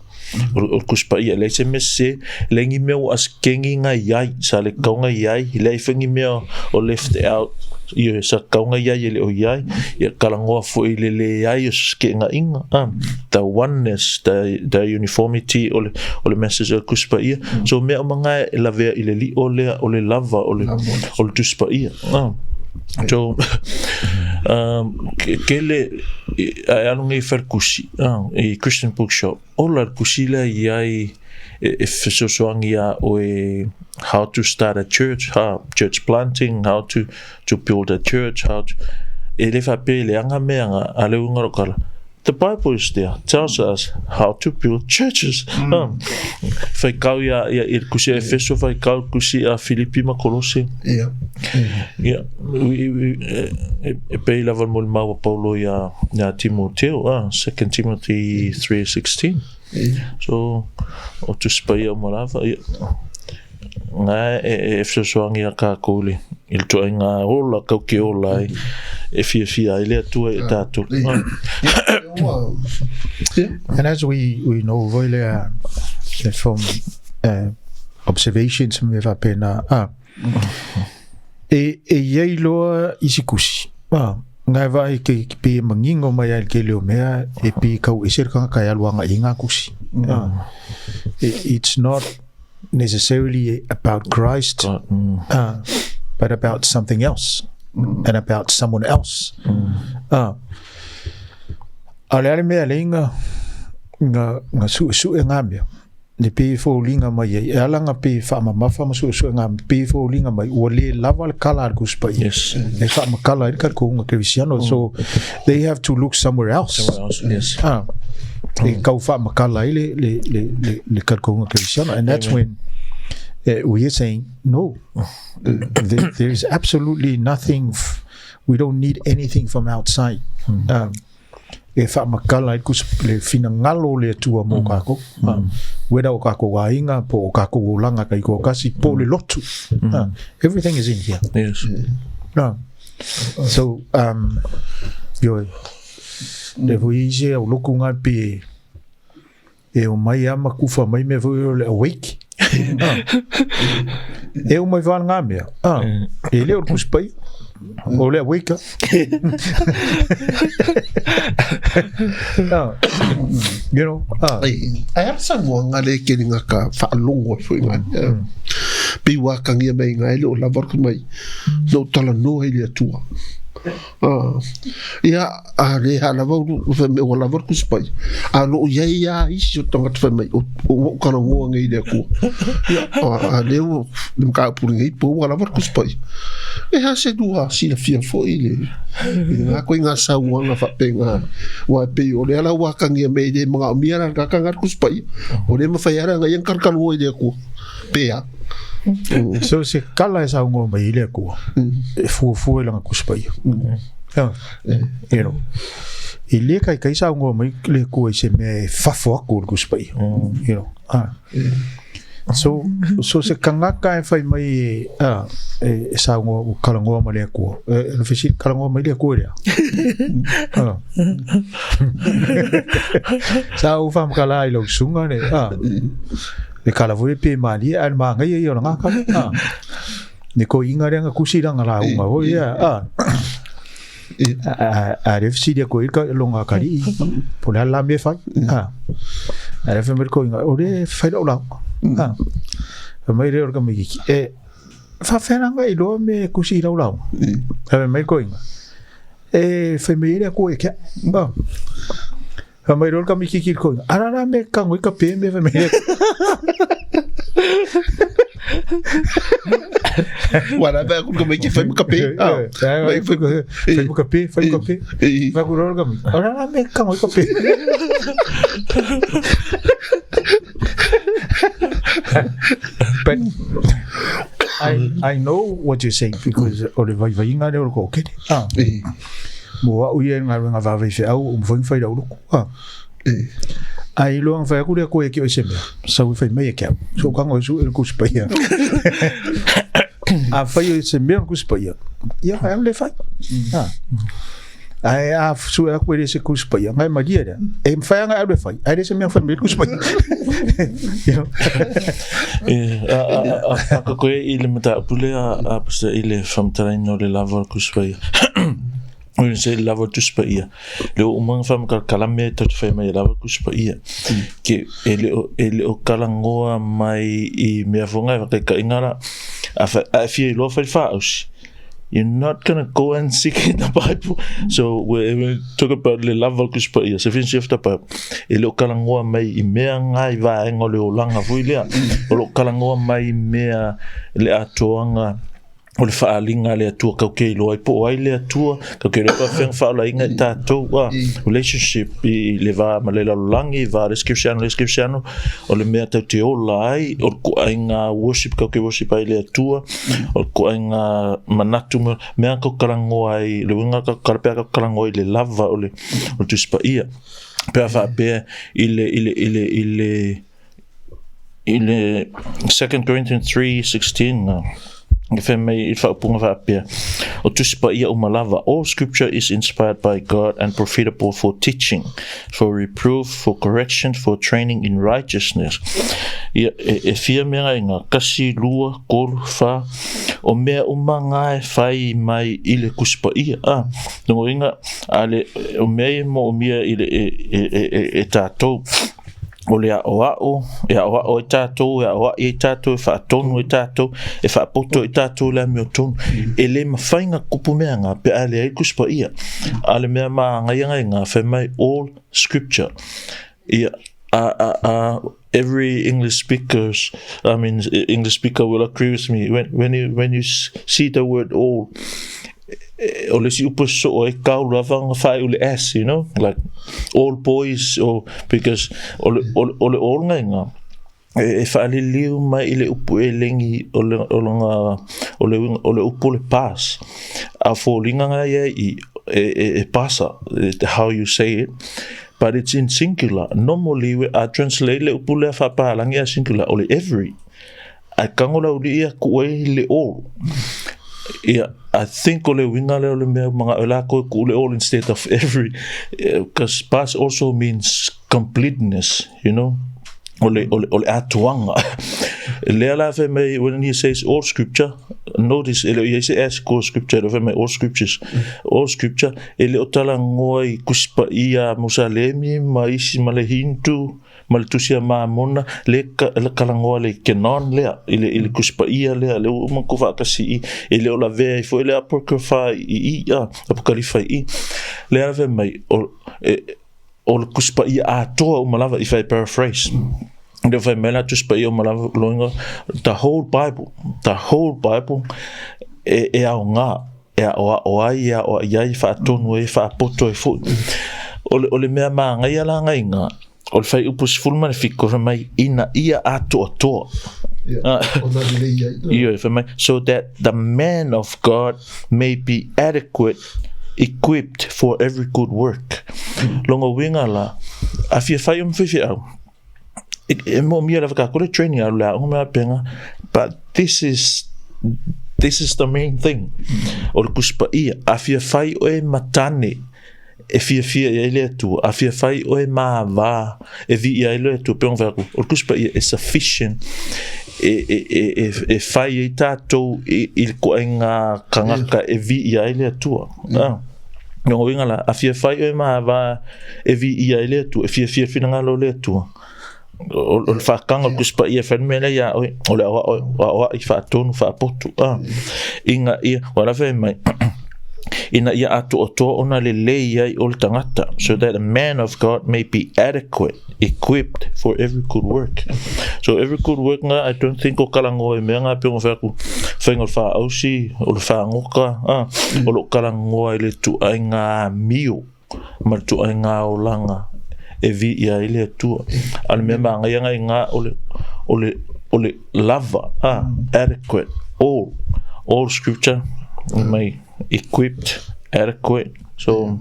o le Tusi Paia. E leai se mea sese, leai ni mea ua asekegi na i ai, sa le tatau ona i ai, leai foi ni mea o left out, ioe, sa tatau ona i ai e le o i ai. Ia talanoa foi i le leai o se feeteenaiga, the oneness, the uniformity o le message o le Tusi Paia. So mea uma na e lavea i le lio lea o le lava o le Tusi Paia. So, tele, a e alu nei i faletusi, i Christian Bookshop, ola le tusi lea i ai e fesoasoani iā oe how to start a church, how, church planting, how to build a church, how to, e le faapea e leaga mea na, a le uiga o lau tala, the Bible is there, tells us how to build churches. Faitau ia, ia, i le tusi a Efeso, faitau le tusi a Filipi ma Kolose. Ia. Ia, e pei lava le molimau a Paulo ia, ia Timoteo, 2 Timothy 3:16. So, o Tusi Paia uma lava, ia, na e fesoasoani iā tatou i le ituaiga ola tatou te ola ai e fiafia ai le Atua i tatou. And as we know foi lea from observations ma mea faapena, e i ai loa isi kusi, ngai vaai ke pe mangingo mai ai le tele o mea e pe kau ese le tagata e alu agai i ngā kusi. It's not necessarily about Christ, but about something else and about someone else. A o le a le mea lei nga nga suesue ngā mea, le pei e foliga mai ai, e ala nga pei e faamamafa ma suesue ngā mea, pei e foliga mai, ua le lava le kala a le Tusi Paia, e faamakala ai le talitonuga kerisiano, so they have to look somewhere else. Somewhere else, yes. E tau faamakala ai le, le, le, le, le talitonuga kerisiano, and that's when we are saying, no, there is absolutely nothing, we don't need anything from outside. E faamakala ai le finagalo o le Atua mo kākou. Whether o kākou aiga, po o kākou olaga taitoatasi, po o le lotu. Everything is in here. Yes. So, ioe, le foi i se au loku ngai pe e o mai a ma kufa mai mea foi o le awake. E o mai whāna ngā mea. E le o le Tusi Paia. O le awake. You know. Ai a saunoaga le kelinga ka faalogo ai foi ngai. Pei ua akagia mai ngai le o lava atu mai no talanoa i le Atua. Ia, a le ha lava ulu fai mai ua lava le Tusi Paia. A o lo o i ai lava isi o tagata fai mai o ou talanoa nei i le Atua. Ia, a lea ua le mataupu lenei po ua lava le Tusi Paia. E ha se lua silafia foi i le i lena koiga saunoaga faapena. Aua e pei o lea la ua akagia mai e le manaomia la le tagata le Tusi Paia. O lea e mafai lava ona ia ona talatalanoa i le Atua. Pe a. So se kala e saunoa mai i le Atua, e fuafua i lana Tusi Paia. You know. E le taitai saunoa mai le Atua i se mea e fafo atu o le Tusi Paia. You know. So, so se tagata e fai mai e, e saunoa ua talanoa ma le Atua. E, le fesili, talanoa mai le Atua i le a? Sa ou faamatala i lau susuga le, Le kala foi pe malie ae le manaia ia o le ngakala. Ah. Ne ko inga lea na kusi langa lauga foi ia. Ah. A le fesili aku ai le longa kalii po o le a le la mea e fai. Ah. A le fai mai le koiga, o le fai lau lauga. Ah. Fai mai lea o le tamaititi, e faafefea la ona e iloa mea e kusi i lau lauga? Fai mai le koiga, e fai mai ai le Atua ia te au. Ah. Fai mai loa le tamaititi i le koiga, ara la mea e tago ai ka pe mea fai mai ai. Ua la pea ku tamaiti fai ma ka pe. Fai ma ka pe, fai ma ka pe. Fai ku loa le tamaiti, ara la mea e tago ai ka pe. But I know what you're saying because o le vaivaiga lea o le toatele. Ah. Mo au ia i le galuega vavaifeau ua mafai ona fai lau lotu. Ah. Ai loa na fai atu le Atua ia te oe se mea, sau e fai mai ia te au. So tago e sue le Tusi Paia. Afai o se mea o le Tusi Paia, ia e alu lea e fai. Ae a sue atu e le se Tusi Paia, na e malie lea. E mafai lava ona e alu e fai, ae le se mea na fai mai ai le Tusi Paia. You know? A koe i le mataupu lea a Pastor i le faamatalaina o le lava o le Tusi Paia. O le se lava o le Tusi Paia. Le o uma whamakala mea e tau whai mai e lava Tusi Paia. Ke e le o, e le o kalangoa mai i mea whonga e whakaikainga la. A, a fia i loa whai whaausi. You're not gonna go and seek in the Bible. So we, we talk about le lava o le Tusi Paia, sufficiency of the Bible. E le o kalangoa mai i mea ngā i vaenga o le olanga foi lea. O lo o kalangoa mai i mea le atoanga o le faaaliga a le Atua kau ke iloa ai po o ai le Atua, kau ke iloa faafefea faaolaina i tatou a relationship i le va ma le lalolagi, va le isi kerisiano le isi kerisiano, o le mea tau te ola ai, o le koaiga worship kau ke worship ai le Atua, o le koaiga manatu ma mea kau kalangoa ai, le uiga kau kala pea kau kalangoa i le lava o le o le Tusi Paia. Pe a faapea i le i le i le i le I le 2 Corinthians 3:16, e fai mai i le faaupuga faapea, O Tusi Paia uma lava, all scripture is inspired by God and profitable for teaching, for reproof, for correction, for training in righteousness. Ia, e, e fia mea ngai ngā, kasi, lua, kolu, whā, o mea uma ngā e whai mai i le Tusi Paia. Ah, nongo inga, a le, o mea i mo o mia i le, e, e, e, e, e tātou, o le aʻoaʻo, e aʻoaʻo ai tātou, e aʻoaʻi ai tātou, e faatonu ai tātou, e faapoto ai tātou i le amiotonu. E lē mafai na kupu mea ngā pe a leai le Tusi Paia. A le mea māngaia ngai ngā, fai mai all scripture. Ia, a, a, a, every English speakers, I mean, English speaker will agree with me, when, when, you, when you see the word all, o le isi upu e sosoo ai kau lava ona faaiu le s you know like all boys or because o le o le, o le all ngaiga e, e faaliliu mai i le upu elegi o le o lona o le o le upu o le pass a foliga nga ia i e, e, e pasa how you say it but it's in singular normally we I translate le upu lea faapalagi a singular o le every Ae tango laulii atu ai le all. Ia, I think o le uiga lea o le mea manao e lakou e tuu le all instead of every, because pas also means completeness, you know, o le, o le, o le atoaga. Lea la fai mai, when he says all scripture, notice, e le o i ai se S ko scripture, e le o fai mai all scriptures, all scripture, e le o talanoa i Tusi Paia a Musalemi ma isi ma le Hindu, ma le Tusi a Mamona, le ka, le kalangoa le Kenon lea, i le, i le Tusi Paia lea, le ua uma ku faatasi i, e le o lavea ai foi le Apocrypha i i, a, Apokalifa i i. Le ala fai mai, o, e, o le Tusi Paia atoa uma lava, if I paraphrase. Le fai mai la Tusi Paia uma lava, loinga, the whole Bible, the whole Bible, e, e aoga, e aʻoaʻo ai, e aʻoaʻi ai, e faatonu ai, e faapoto ai foi. O le, o le mea māngaia la ngaiga, o le fuaiupu 17, fai mai, ina ia atoatoa. Yeah, ona lelei ai. Ioe, fai mai, so that the man of God may be adequate, equipped for every good work. Longa uiga la, a fia fai o mawhiwhiau, e, e moomia lava ka kore training alu le aoga me apenga, but this is this is the main thing. O le Tusi Paia, a fia fai oe ma tane e fiafia i ai le Atua, a fia fai oe ma vā e viia ai le Atua, pe ona fai atu, o le Tusi Paia e sufficient e, e, e, e, e fai ai tātou i, i le koaiga kangaka e viia ai le Atua. Ah. Lona uiga la, a fia fai oe ma vā e viia ai le Atua, e fiafia finagalo o le Atua. O, o le whakanga o le Tusi Paia e whai mea lea ia oe, o le aoaʻi faatonu faapotu. Ah. Ina ia, ua la whai mai, ina ia atoatoa ona lelei ai o le tangata, so that a man of God may be adequate, equipped for every good work. So every good work nga, I don't think o kalangoa i mea nga pe o whai aku, whainga o le whaausi, o le whaangoka, ah, o lo kalangoa i le tuaiga amio ma le tuaiga olaga e viia ai le Atua. A o le mea māngaia ngai ngā o le, o le, o le lava, ah, adequate, all, all scripture, mai equipped, adequate, so...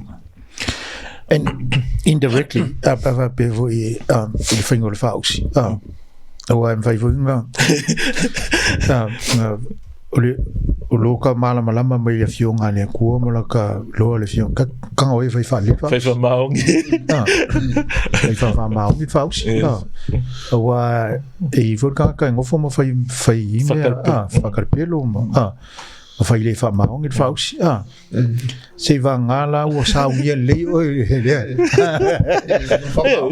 And indirectly, a a faapea foi i le faiga o le faausi, aua e mafai foi ona, O le o lo ka malamalama mai le afioga a le Atua ma laka iloa le afioga ka kaga o e fai faalelei Fai faausi. faamaoni. Ah, fai faamaoni faausi. Yes. Ah, aua e i ai foi le tagata e nofo ma fai fai i mea Fakalapelo. ah, fakalapelo ma ah, ma fai le faamaoni le faausi. Ah, se i vagana la ua saunia lelei oe lea.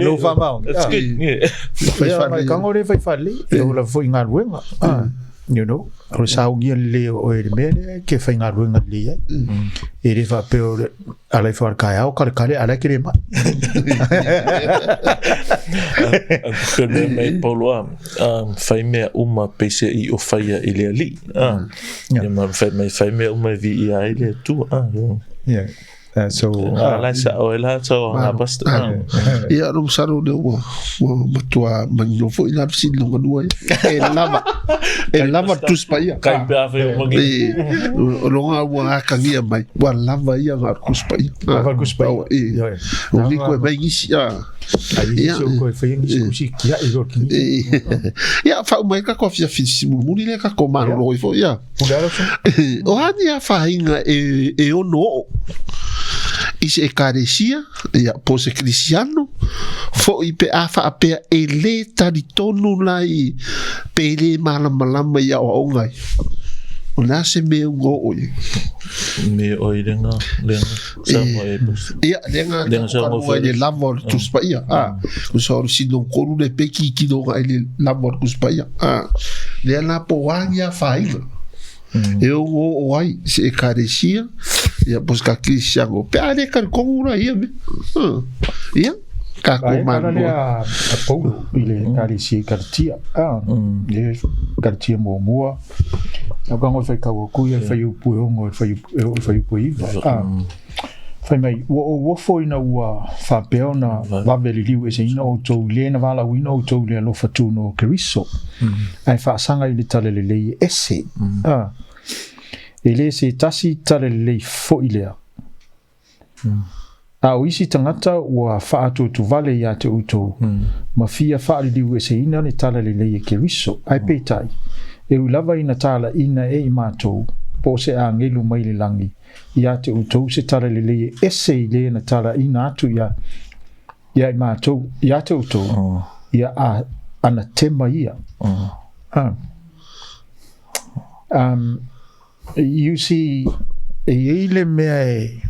Lou faamaoni. That's Ah. good. Yeah. Fai Ia, faalelei. mai kago le fai faalelei, e oo lava foi i galuega. Ah, you know, o le saunia lelei o oe i le mea lea e te faigaluega lelei ai. E le faapea o le ala ifo a le taeao kalekale a o la e te le mai. Pe mea mai Paulo a, fai mea uma peiseai o faia i le Alii. Ah. Yeah. Ia ma fai mai fai mea uma e viia ai le Atua. Ah, yeah. Yeah. So, Ah, la sa o la sa o nga basta. Ah. Ia, no masalo lea ua ua matua manino foi la fesili lona lua ia. E lava, e lava le Tusi Paia. Kai pe a fai o mangi. E, o loga ua akagia mai, ua lava ia na o le Tusi Paia. Lava le Tusi Paia. Aua, e, Ioe. o ni koe mai nisi, ah. Ai Ia. isi o koe whai nisi kusi kia i ro ki. E, ia, whau mai kako fia fisi mulimuli lea kako malolo ifo, ia. Pule ala so. O a ni afaina e, e ono oo i se ekaresia, ia, po se krisiano, fo'i pe a faapea e lē talitonu la i pe lē malamalama i aoaoga ai. O le a se mea uga oo i ai? Me o i lenga, lenga, sa mo e bus. Ia, lea Lenga sa mo ga i le lava o le Tusi Paia. A, o sa o le sinogolu le pe kikino ga i le lava o le Tusi Paia. A, lea la po o a ni afaina e ono oo ai i se ekaresia, ia, po o se kakilisiano, pe a lē talitonu la i ia mea. Ia, tatou Ai kala malolo. lea a Paulo i le ekalesia i Kalatia. Ah, le Kalatia muamua. Au ka ngoi whai kau aku ia whai upu e ongo e whai upu e o whai upu e iva. Ah. Fai mai, ua ou ofo ina ua faapea ona vave liliu eseina outou i le na valaauina outou i le alofa tunoa o Keriso, ae faasaga i le talalelei e ese. Ah. E le se tasi talalelei foi lea. A o isi tagata ua faatuatuvale ia te outou, ma fia faaliliu eseina le talalelei e Keriso. Ae peitai, e ui lava ina talaina e i matou, po o se agelu mai le lagi, ia te outou se talalelei e ese i le na talaina atu ia ia i matou, ia te outou, ia a anatema ia. Ah. Um, you see, e i ai le mea e,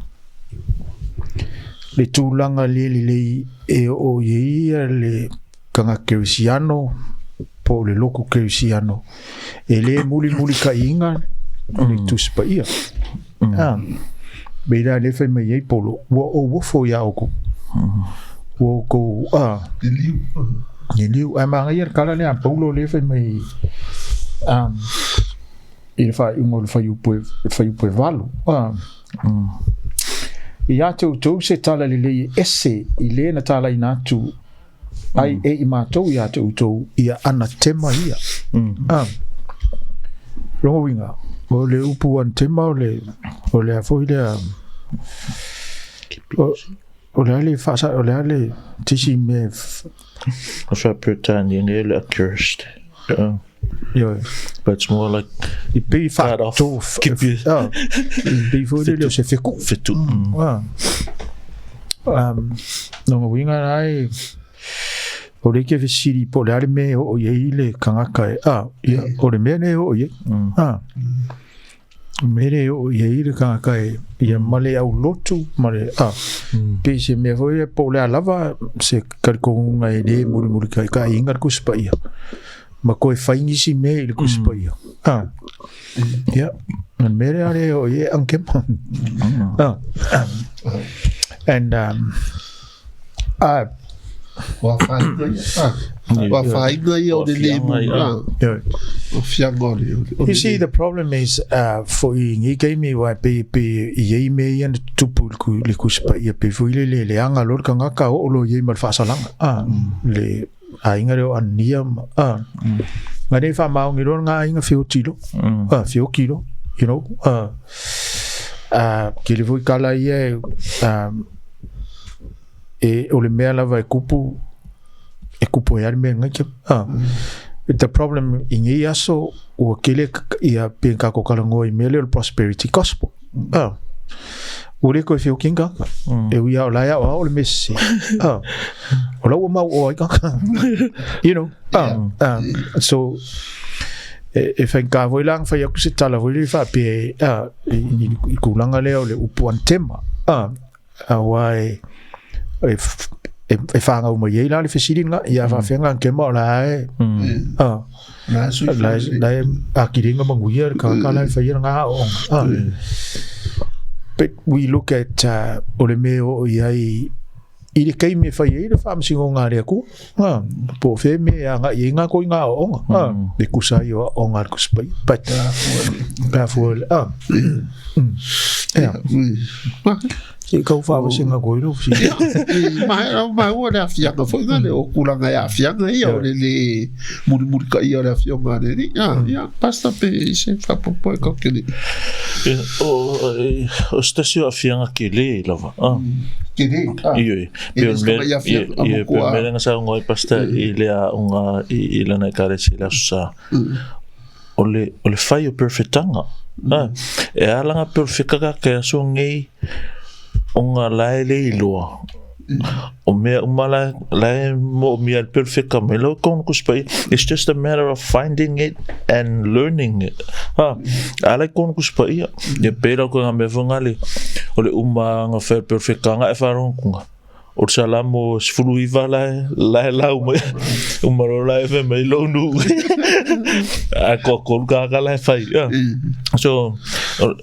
le tulaga le lelei e oo i ai ia le tagata kerisiano po o le loku kerisiano e le mulimulikaiina le Tusi Paia. Ah, me la le fai mai ai Polo, ua ou ofo iā oukou. Ua oukou, ah, liliu. Ae manaia le tala lea a Paulo lea fai mai, um, i le faaiuga o le fuaiupu e, le fuaiupu e valu. Ah. Ia te outou se tala lelei e ese i le na talaina atu ai e i matou ia te outou ia anatema ia. Ah. Rongo uiga, o le upu anatema o le, o le a foi lea, o, o le a le faasa, o le a le tisi mea O sa Peretania nge le accursed. Yeah. Ioe. But it's more like I pei Cut off. whaatō Keep you- ah, i pei foi lele o se feku. fetu. Ah. Um, no uiga la e, o le ke fesili po o le a le mea e oo i ai le kangaka e, ah, ia, o le mea lea e oo i ai. Ah. O le mea lea e oo i ai le kangaka e, ia ma le aulotu, ma le, ah, pei se mea foi lea po o le a lava se talitonuga e le mulimuli kai aiga le Tusi Paia. Ma toe fai nisi mea i le Tusi Paia. Ah. Ia, o le mea lea lea e oo i ai e anakema. Ah. And, um, ah, O afaina ia. Ah. O afaina ia o le lē O afiaga ia. ah. yeah. O afiaga o le, o le, o You le see, lē. the problem is, foi i nei taimi, aua e pei, pei e i ai mea ia na tutupu i le ku, le Tusi Paia, pei foi lele e leaga loa le tagata oo loa i ai ma le faasalaga, ah, le aiga lea o Anania ma, ah, nga nei faamaoni loa lena aiga feoti loa, ah, feoti loa, you know, ah, ah, tele foi tala ia e, ah, e, o le mea lava e kupu, e kupu ai lava le mea lenei, ah. The problem i nei aso, ua kele ia pe kako kalangoa i mele o le prosperity gospel. Ah. Ua le koe whioki ngaka. E ui au lai au au le mesi. Ah. O lau mau o ai kaka. You know. Ah. Ah. So, e whainga voi lang whai aku se tala voi le wha pe i kulanga lea o le upu antema. Ah. Aua e e e whāngau mai ei la le fesilinga ia whawhenga ke mo la e ah la la akiringa manguia ka ka la whaia ngā o ah but we look at o le me o i ai i le kei me whai ei le whaamsingo ngā rea ku ah po whe me a ngā i ngā koi ngā o onga ah le kusa i o ngā kuspai but pa fu ah yeah Se kau whawasenga koe ro si. Ma ma ua le afianga foi nga le o kulanga e afianga ia o le le muri muri ka ia le afionga le ni. Ah, ia pasta pe se fa popo e ka kele. O o stasi o afianga ke le lava. Ah. Ke le. Ah. Iyo. Pe o me ia pe me nga sa ngoi pasta i le a unga i lana e kare si la sa. O le o le fai o perfectanga. Ah. E alanga perfectanga ke aso ngei o ngā lae le iloa. O mea uma lae, lae mo mea perfecta me lo kon kuspai. It's just a matter of finding it and learning it. Ha, ala kon kuspai ia. Ia pera ko ngā mea whangale. O le uma ngā whai perfecta ngā e wharonkunga. O le Salamo 19 lae, lae lau mai, uma lo lae fe mai lou nu. A ko ko ka ka lae fai. Yeah. So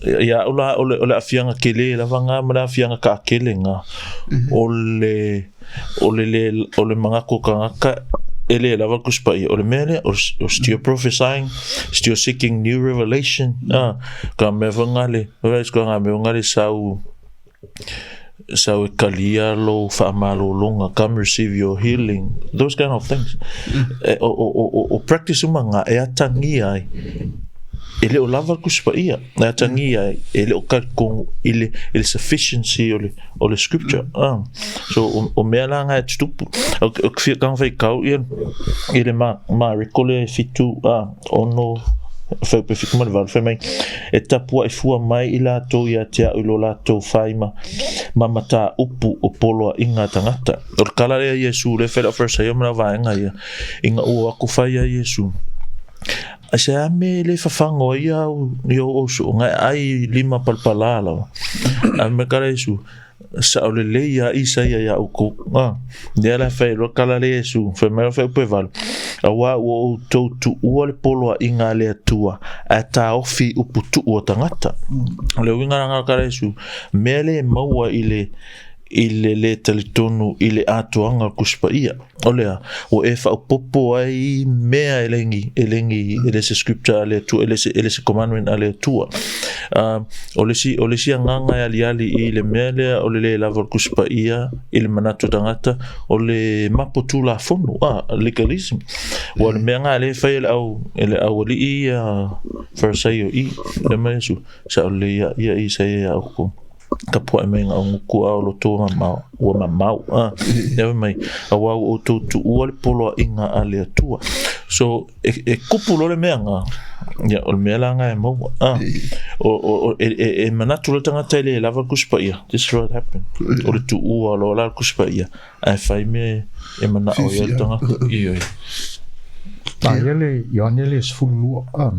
ia o la o le o le afianga kele la vanga ma le afianga ka kele nga. O le o le le o le manga ko ka ka ele lava kuspa i o le mea lea o o still prophesying still seeking new revelation ah ka mea vanga le ka mea vanga le sau sau e kalia lou faamalologa, come receive your healing, those kind of things. E, o, o, o, o practice uma ngā e atangia ai, e le o lava le Tusi Paia, e atagia ai, e le o talitonu i le, i le sufficiency o le, o le scripture. Ah. So, o, o mea la ngā e tutupu. O, o te whia kanga whaikau ia, i le ma, Mareko le 7, ah, 6, whai pe whitu ma le 8, whai mai, e tapuaʻi fua mai i latou ia te a'u i lo latou faima ma matāupu o poloaʻiga a tagata. O le kala lea Iesu le fai le Farisaio ma le auvaega ia, ina ua o atu fai ia Iesu. Ai se a me le fafago ai ia au i ou sooga e ai lima palapalā lava. A me kala Iesu, Sao lelei ia Isaia iā oukou. A, lea la fai loa kala le Iesu, fai mai loa fai upu e valu, Auā ua outou tuua le poloaiga a le Atua, ae taofi i upu tuu o tagata. O le uiga la kala Iesu, mea le maua i le i le lē talitonu i le atoaga o le Tusi Paia. O lea, ua e faaopoopo ai mea e lengi, e lengi, e le se scripture a le Atua, e le se, e le se commandment a le Atua. O le isi, o le isi agaga e aliali i le mea lea o le le lava o le Tusi Paia i le manatu o tagata, o le mapo tulafono, legalism. Ua le mea nga le fai e le au, e le aualii ia Farisaio i, le mai Iesu, sa o le ia, ia i sa ia au ko. Ka puaʻe mai ngā nguku a o loto ua mamao, ua mamao, a, e awe mai, auā ua outou tuua le poloaiga a le Atua. So, e, e kupu loa le mea ngā, ia, o le mea la ngā e maua, a, o, o, o, e, e, e manatu le tagata e le lava le Tusi Paia, this is what happened, o le tuua loa la le Tusi Paia, ae fai mea e manao ai le tagata, ioe. A ia le Ioane le 12, a,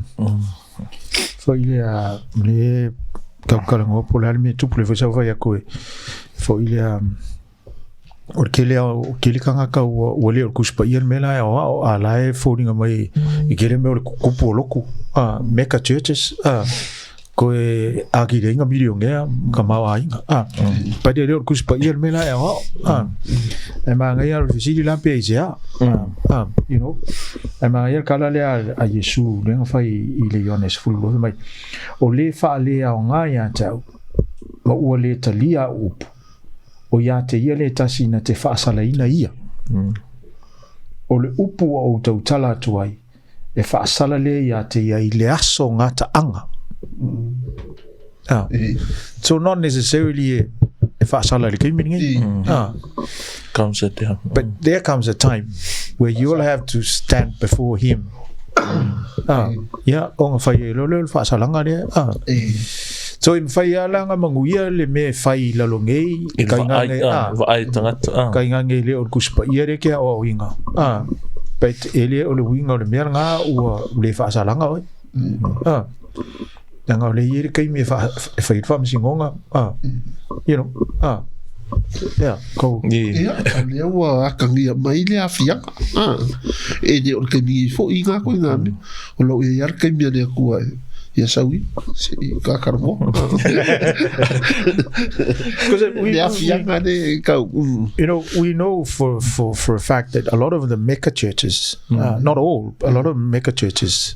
Foi lea le tautalaga po o le a le mea e tupu le foi sa fai atu e foi lea o le tele o tele tagata ua ua le o le Tusi Paia le mea la e aoao a la e foliga mai i tele mea o le tupu o lotu a mega churches a koe akileiga milionea ma tamaoaiga a but e le o le Tusi Paia le mea la e aoao a e manaia o le fesili la pe aisea a you know Ae manaia le tala lea a Iesu lea na fai i le Ioane 12 fai mai, O le faaleaoga ia te au, ma ua le talia au upu, o ia te ia le tasi na te faasalaina ia. O le upu ua ou tautala atu ai, e faasala lea ia te ia i le aso gataaga. Ah. So not necessarily e, e faasala i le taimi lenei. Ah. Comes a time. But there comes a time where you'll have to stand before him. Ah, ia, ona fai ai loa lea o le faasalaga lea. Ah. So e mafai lava la ona manuia le mea e fai i lalo nei, I le vaai, ah, vaai tagata, ah. Tainane le o le Tusi Paia lea e te aoaoina. Ah, but e le o le uiga o le mea lena ua le faasalaga oe. Ah, leaga o lea e i ai le taimi e e fai ai le faamasinoga. Ah, you know, ah, yeah, ko. Ia, o lea ua atagia mai le aafiaga. Ah, e le o le taimi nei foi ngā koe ngā mea. O lo o i ai lava le taimi a le Atua e ia sau i, se i kakaramoa. Le aafiaga le kau. You know, we know for a fact that a lot of the mega churches, not all, a lot of mega churches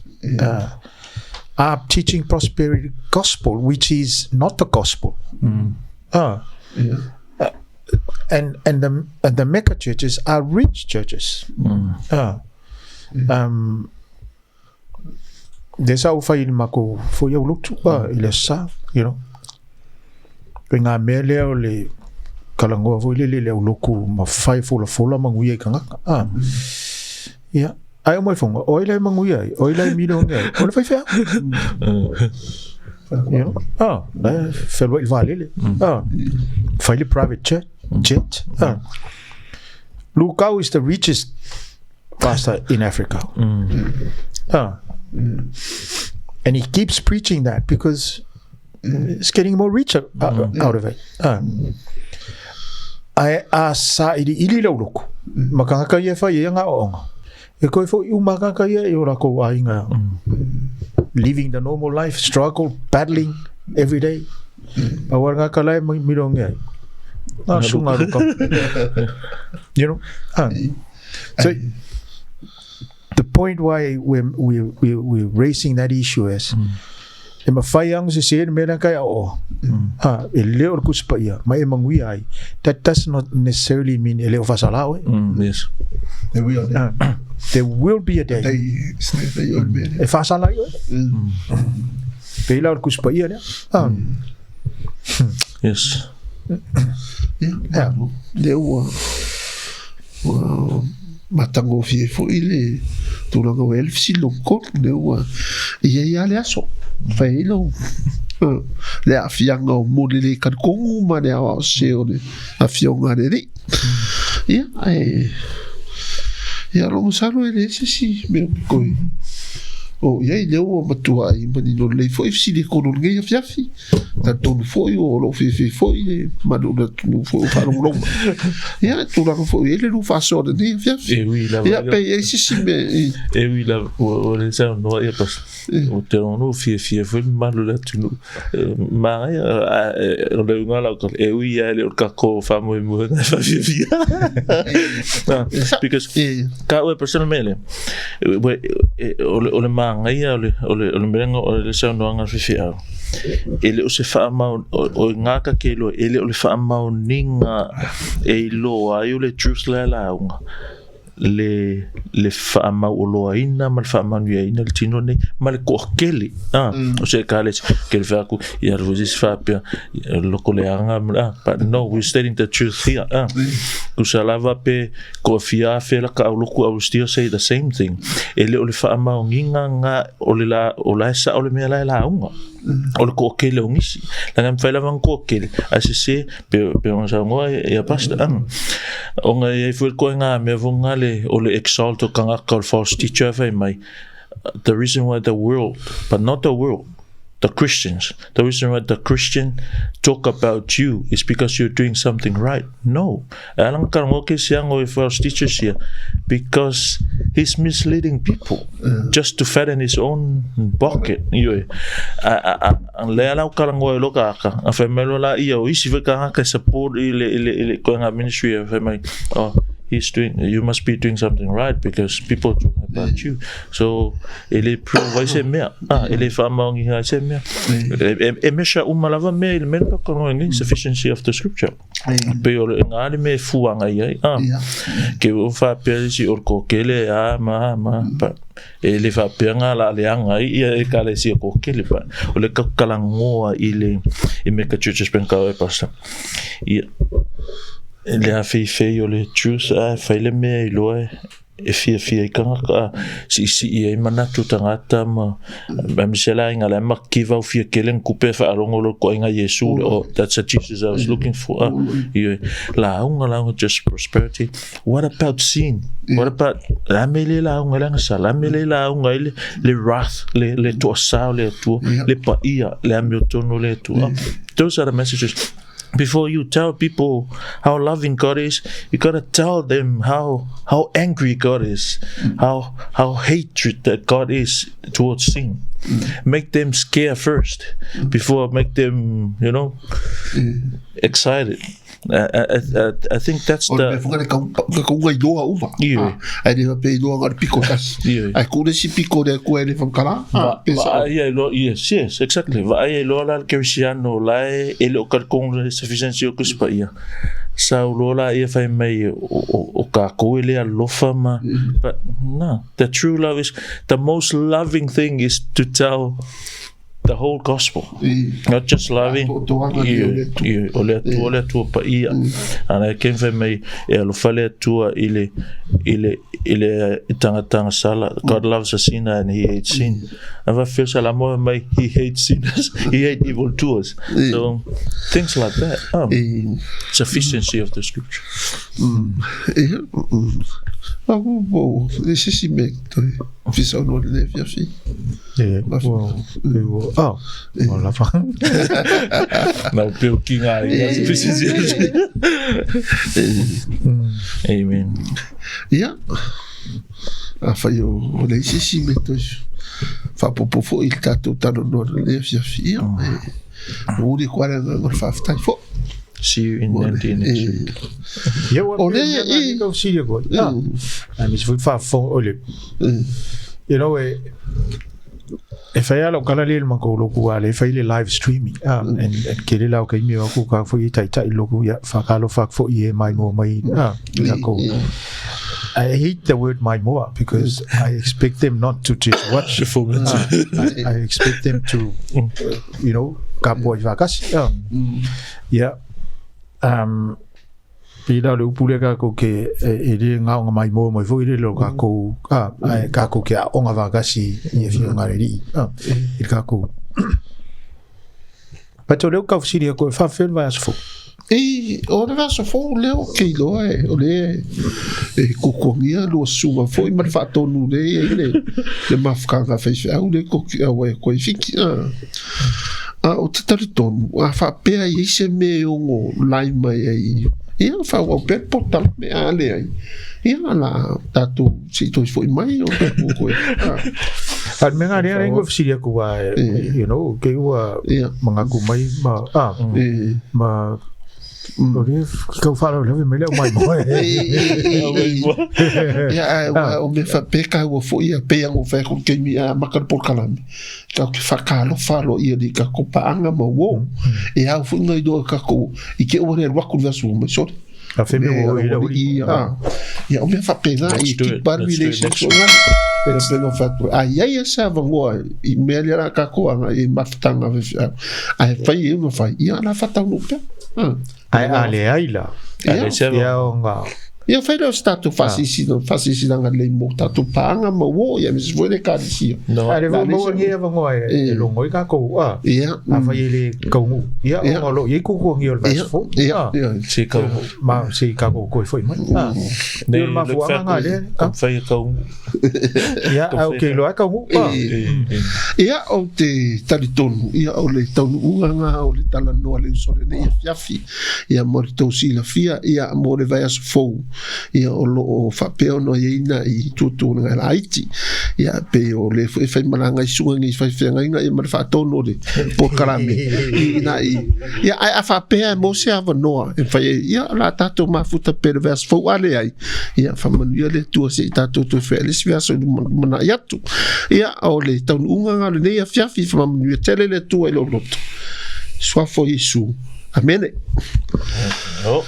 are teaching prosperity gospel, which is not the gospel. And the mega churches are rich churches. Lea sa ou fai i le matou foi au lotu i le Aso Sa, you know. O ngā mea lea o le talanoa foi lele i le aulotu ma fai folafola manuia i tagata. Ah. Ia, ae o mai fonga, o ai la e manuia ai, o ai la e milione ai, o le faifeau. You know? Ah, la e fealuai i le vaalele. Ah, fai le private jet. Jet. Ah. Lukau is the richest pastor in Africa. And he keeps preaching that because it's getting more richer out of it. Ae a sailiili le aulotu ma tagata ia e fai ai ana aoaoga, e toe foi uma lava tagata ia i o latou aiga, living the normal life, struggle, battling every day. Aua le tagata la e milionea ai. Na suga luka. You know? So, the point why we're raising that issue is, e mafai lava ona sese le mea lea kai aoaoa. Ha, e le o le Tusi Paia, ma e manuia ai. That does not necessarily mean e le o faasala oe. Yes. There will be. There will be a day. Day, E faasala ai oe. Pei la o le Tusi Paia lea. Ha. Yes. Ia, lea ua ua matagofie foi le tulaga ua i ai le fesili lona tolu, lea ua i ai lava le aso e fai ai lou le aafiaga o moni le talitonu ma le aoao sese o le Afioga a le Alii. Ia, ae ia lou masalo e leai se isi mea o toe o i ai, lea ua matuai manino lelei foi fesili e tolu o lenei afiafi. Talitonu foi o loo fiafia foi le mamalu o le atunuu foi o faalogologo mai. Ia, tulaga foi i ai le lua faasoa i lenei afiafi. E ui lava Ia, pe i ai se isi mea i. E ui lava ua le saunoa ia pas. Ou te ono fiafia foi le mamalu o le atunuu. Manaia, o le uiga o lau tala, e ui lava e le o le tatou faamoemoega e faafiafia. Because ka oe personal mea lea, o le manaia o le mea o le saunoaga a le faifeau, e le o se faamau, o i gata ke iloa, e le o le faamaoniga e iloa ai o le truth la e lauga, le le faamauoloaina ma le faamanuiaina o le tino lenei ma le toatele a o se ekalesia ke le fai atu ia alu foi se isi faapea loko leaga a but no we're stating the truth here a tusa lava pe toafia afe laka aulotu I will still say the same thing e le o le faamaoniga lena o le la o la e sao le mea la e lauga o le toatele o nisi leaga e mafai lava ona toatele ae sese pe ona saunoa ia pastor ona e i ai foi le ituaiga mea foi lena le o le exalt o tagata o le false teacher e fai mai the reason why the world but not the world the Christians the reason why the Christian talk about you is because you're doing something right no e ala ona talanoa ke siaga o e false teachers ia because he's misleading people just to fatten his own pocket ioe a lea la o talanoa i lo tagata a fai mai loa laia o isi foi tagata e support i le i le i le ituaiga ministry e fai mai oh he's doing you must be doing something right because people talk about you so e le prove ai se mea ah e le faamaoniga ai se mea e measure uma lava mea i le mea le talanoa nei sufficiency of the scripture Pei o le ngā le mea e fuanga i ai. Ah. Ke o whāpea isi o le kōkele, a, ma, ma, pa. E le whāpea ngā la le anga i ia e ka le sia kōkele, pa. O le kaukalangoa i le, i mega churches pen kau e pastor. Ia, le a feifei o le truth, a, whai le mea i loa e, e fiafia ai tagata, siisii ai manatu o tagata ma aemaise le aiga la e makiva au fia tele ni tupe e faalogo loa i le toaiga Iesu lea, oh that's the Jesus I was looking for. Ioe, lauga lauga just prosperity. What about sin? What about, o le a mea lea e lauga ai le agasala? O le a mea lea e lauga ai le wrath, le toasa o le Atua, le paia, le amiotonu o le Atua? Those are the messages. Before you tell people how loving God is, you got to tell them how how angry God is, how how hatred that God is towards sin. Make them scare first before make them, you know, excited. I, I, I, I think that's O le mea the foi le kau, ka kauga iloa uma. Ioe. Ah, Ai le faapea iloa na o le piko tasi. Ioe. Ai ku le isi piko le Atua e le whamkala. Ah, pe sao. Vaai ai loa, yes, yes, exactly. Vaai ai loa la le Kerisiano la e e le o talitonu le sufficiency o Tusi Paia. Sau loa la ia fai mai o, o, o kākou e le alofa ma, but no, the true love is, the most loving thing is to tell the whole gospel. Not just loving. Ioe, o le Atua, o le Atua paia. Ana e ken fai mai, e alofa le Atua i le, i le, i le tagata agasala. God loves a sinner and he hates sin. A va feo sa la moa mai, he hates sinners, he hates evil doers. So, things like that. Oh, sufficiency of the scripture. E se isi mea toe fia saunoa i lenei afiafi. E, ua, ua, oh, ua lava. Nau peo ki ngā inga sufficiency. Amen. Ia, a whai o, o le isi isi mea toe faapopo foi i le tatou talanoa i lenei afiafi. Ia, e uri koa le agaga o le faafetai foi. See you in Nandi next week. Ia, ua O le, pea mea e, ngā kau sili koe. Ah, a me se foi faafofoga, o le, you know, e, e fai a lau kala le le makou loku a le fai le live streaming. Ah, and, and ke le lau kaimi o aku ka foi i taitai loku, ia, whakalo whak foi e mai moa mai, ah, ka I hate the word mai moa because I expect them not to just watch. Performance. Ah, I expect them to, you know, ka poa i whakasi. Ah. Yeah. Um, pēlā o le upu lea kākou ke e, e le ngaonga mai moa mai foi le lo kākou, ah, ai, kākou ke aonga whakasi i e whio ngā le rii, ah, i le kākou. But o leo kau whisiri a koe, whawhel vai aso fou. E, o le vaiaso fou lea o ke iloa e, o le e kukuangia lua susuga foi ma le faatonu le i ai le, le mafutaga faifeau le koki aua e koe fiki. A, a o te talitonu, a faapea i ai se mea e ono lai mai ai, ia whaauau pea le potala me a le ai. Ia la tatou se i toe foi mai o tatou koe. A, A le mea ngā rea rengo whisiri aku wā, you know, ke ua mangaku mai ma, ah, ma, o le kau whalau lewe mai leo mai moe. Ia, ai, ua, o mea whapea ka ua foi a pea ngo whai ku keimi a maka le polokalame. Ka ke whakalofa alo ia ni ka kopaanga ma wo. E au foi ngai doa ka ko i ke ua le ruaku le asu mai sorry. A wheme o i lau Ia, ia, o mea whapea Let's i do keep it. bad Let's do it next relations o ngā. E pena whatu. A ia ia sa vangoa i mea lea rā ka koanga i mafutanga whewhiau. A he whai e una whai. Ia, la whatau no pea. Ai a le ai la. Ia, Ale se Ia o ngā. Ia whai reo se tātou whasisina, whasisina lei mō tātou pānga ma wō, ia me se fue le kārisia. No. A le La vau le maua se- ngi a vangoa e, e longo i kākou. A, Ia, a whai e le kaungu. Ia, o Ia. ngā lo, ia i kuku ngi o le ia, vaiaso fou. ia, Ah, ia. Si kau. ma se i kākou koe foi mai. Ah, Nei, Ia o le mafuaaga ngā lea. Ah, Kom whai kau. ia, a o ke loa kaungu. Ah, Ia o te talitonu, ia o le taunuuga ngā o le talanoa le uso lenei afiafi, ia mo le tou silafia, ia mo le vaiaso fou, ia o lo o faapea ona i ai na i tuatuaga e laiti, ia pe o le foi e faimalaga i suga nei faifeagaiga ia ma le faatonu o le polokalame i na i ia ae a faapea e mo se avanoa e fai ai, ia o le a tatou mafuta pea i le vaiaso fou a leai, ia faamanuia le Atua se i tatou toe fai ai le isi vaiaso i lumanai atu. Ia o le taunuuga ngā o lenei afiafi, faamanuia tele le Atua i lou loto. Suafa o Iesu. Amene. Oh.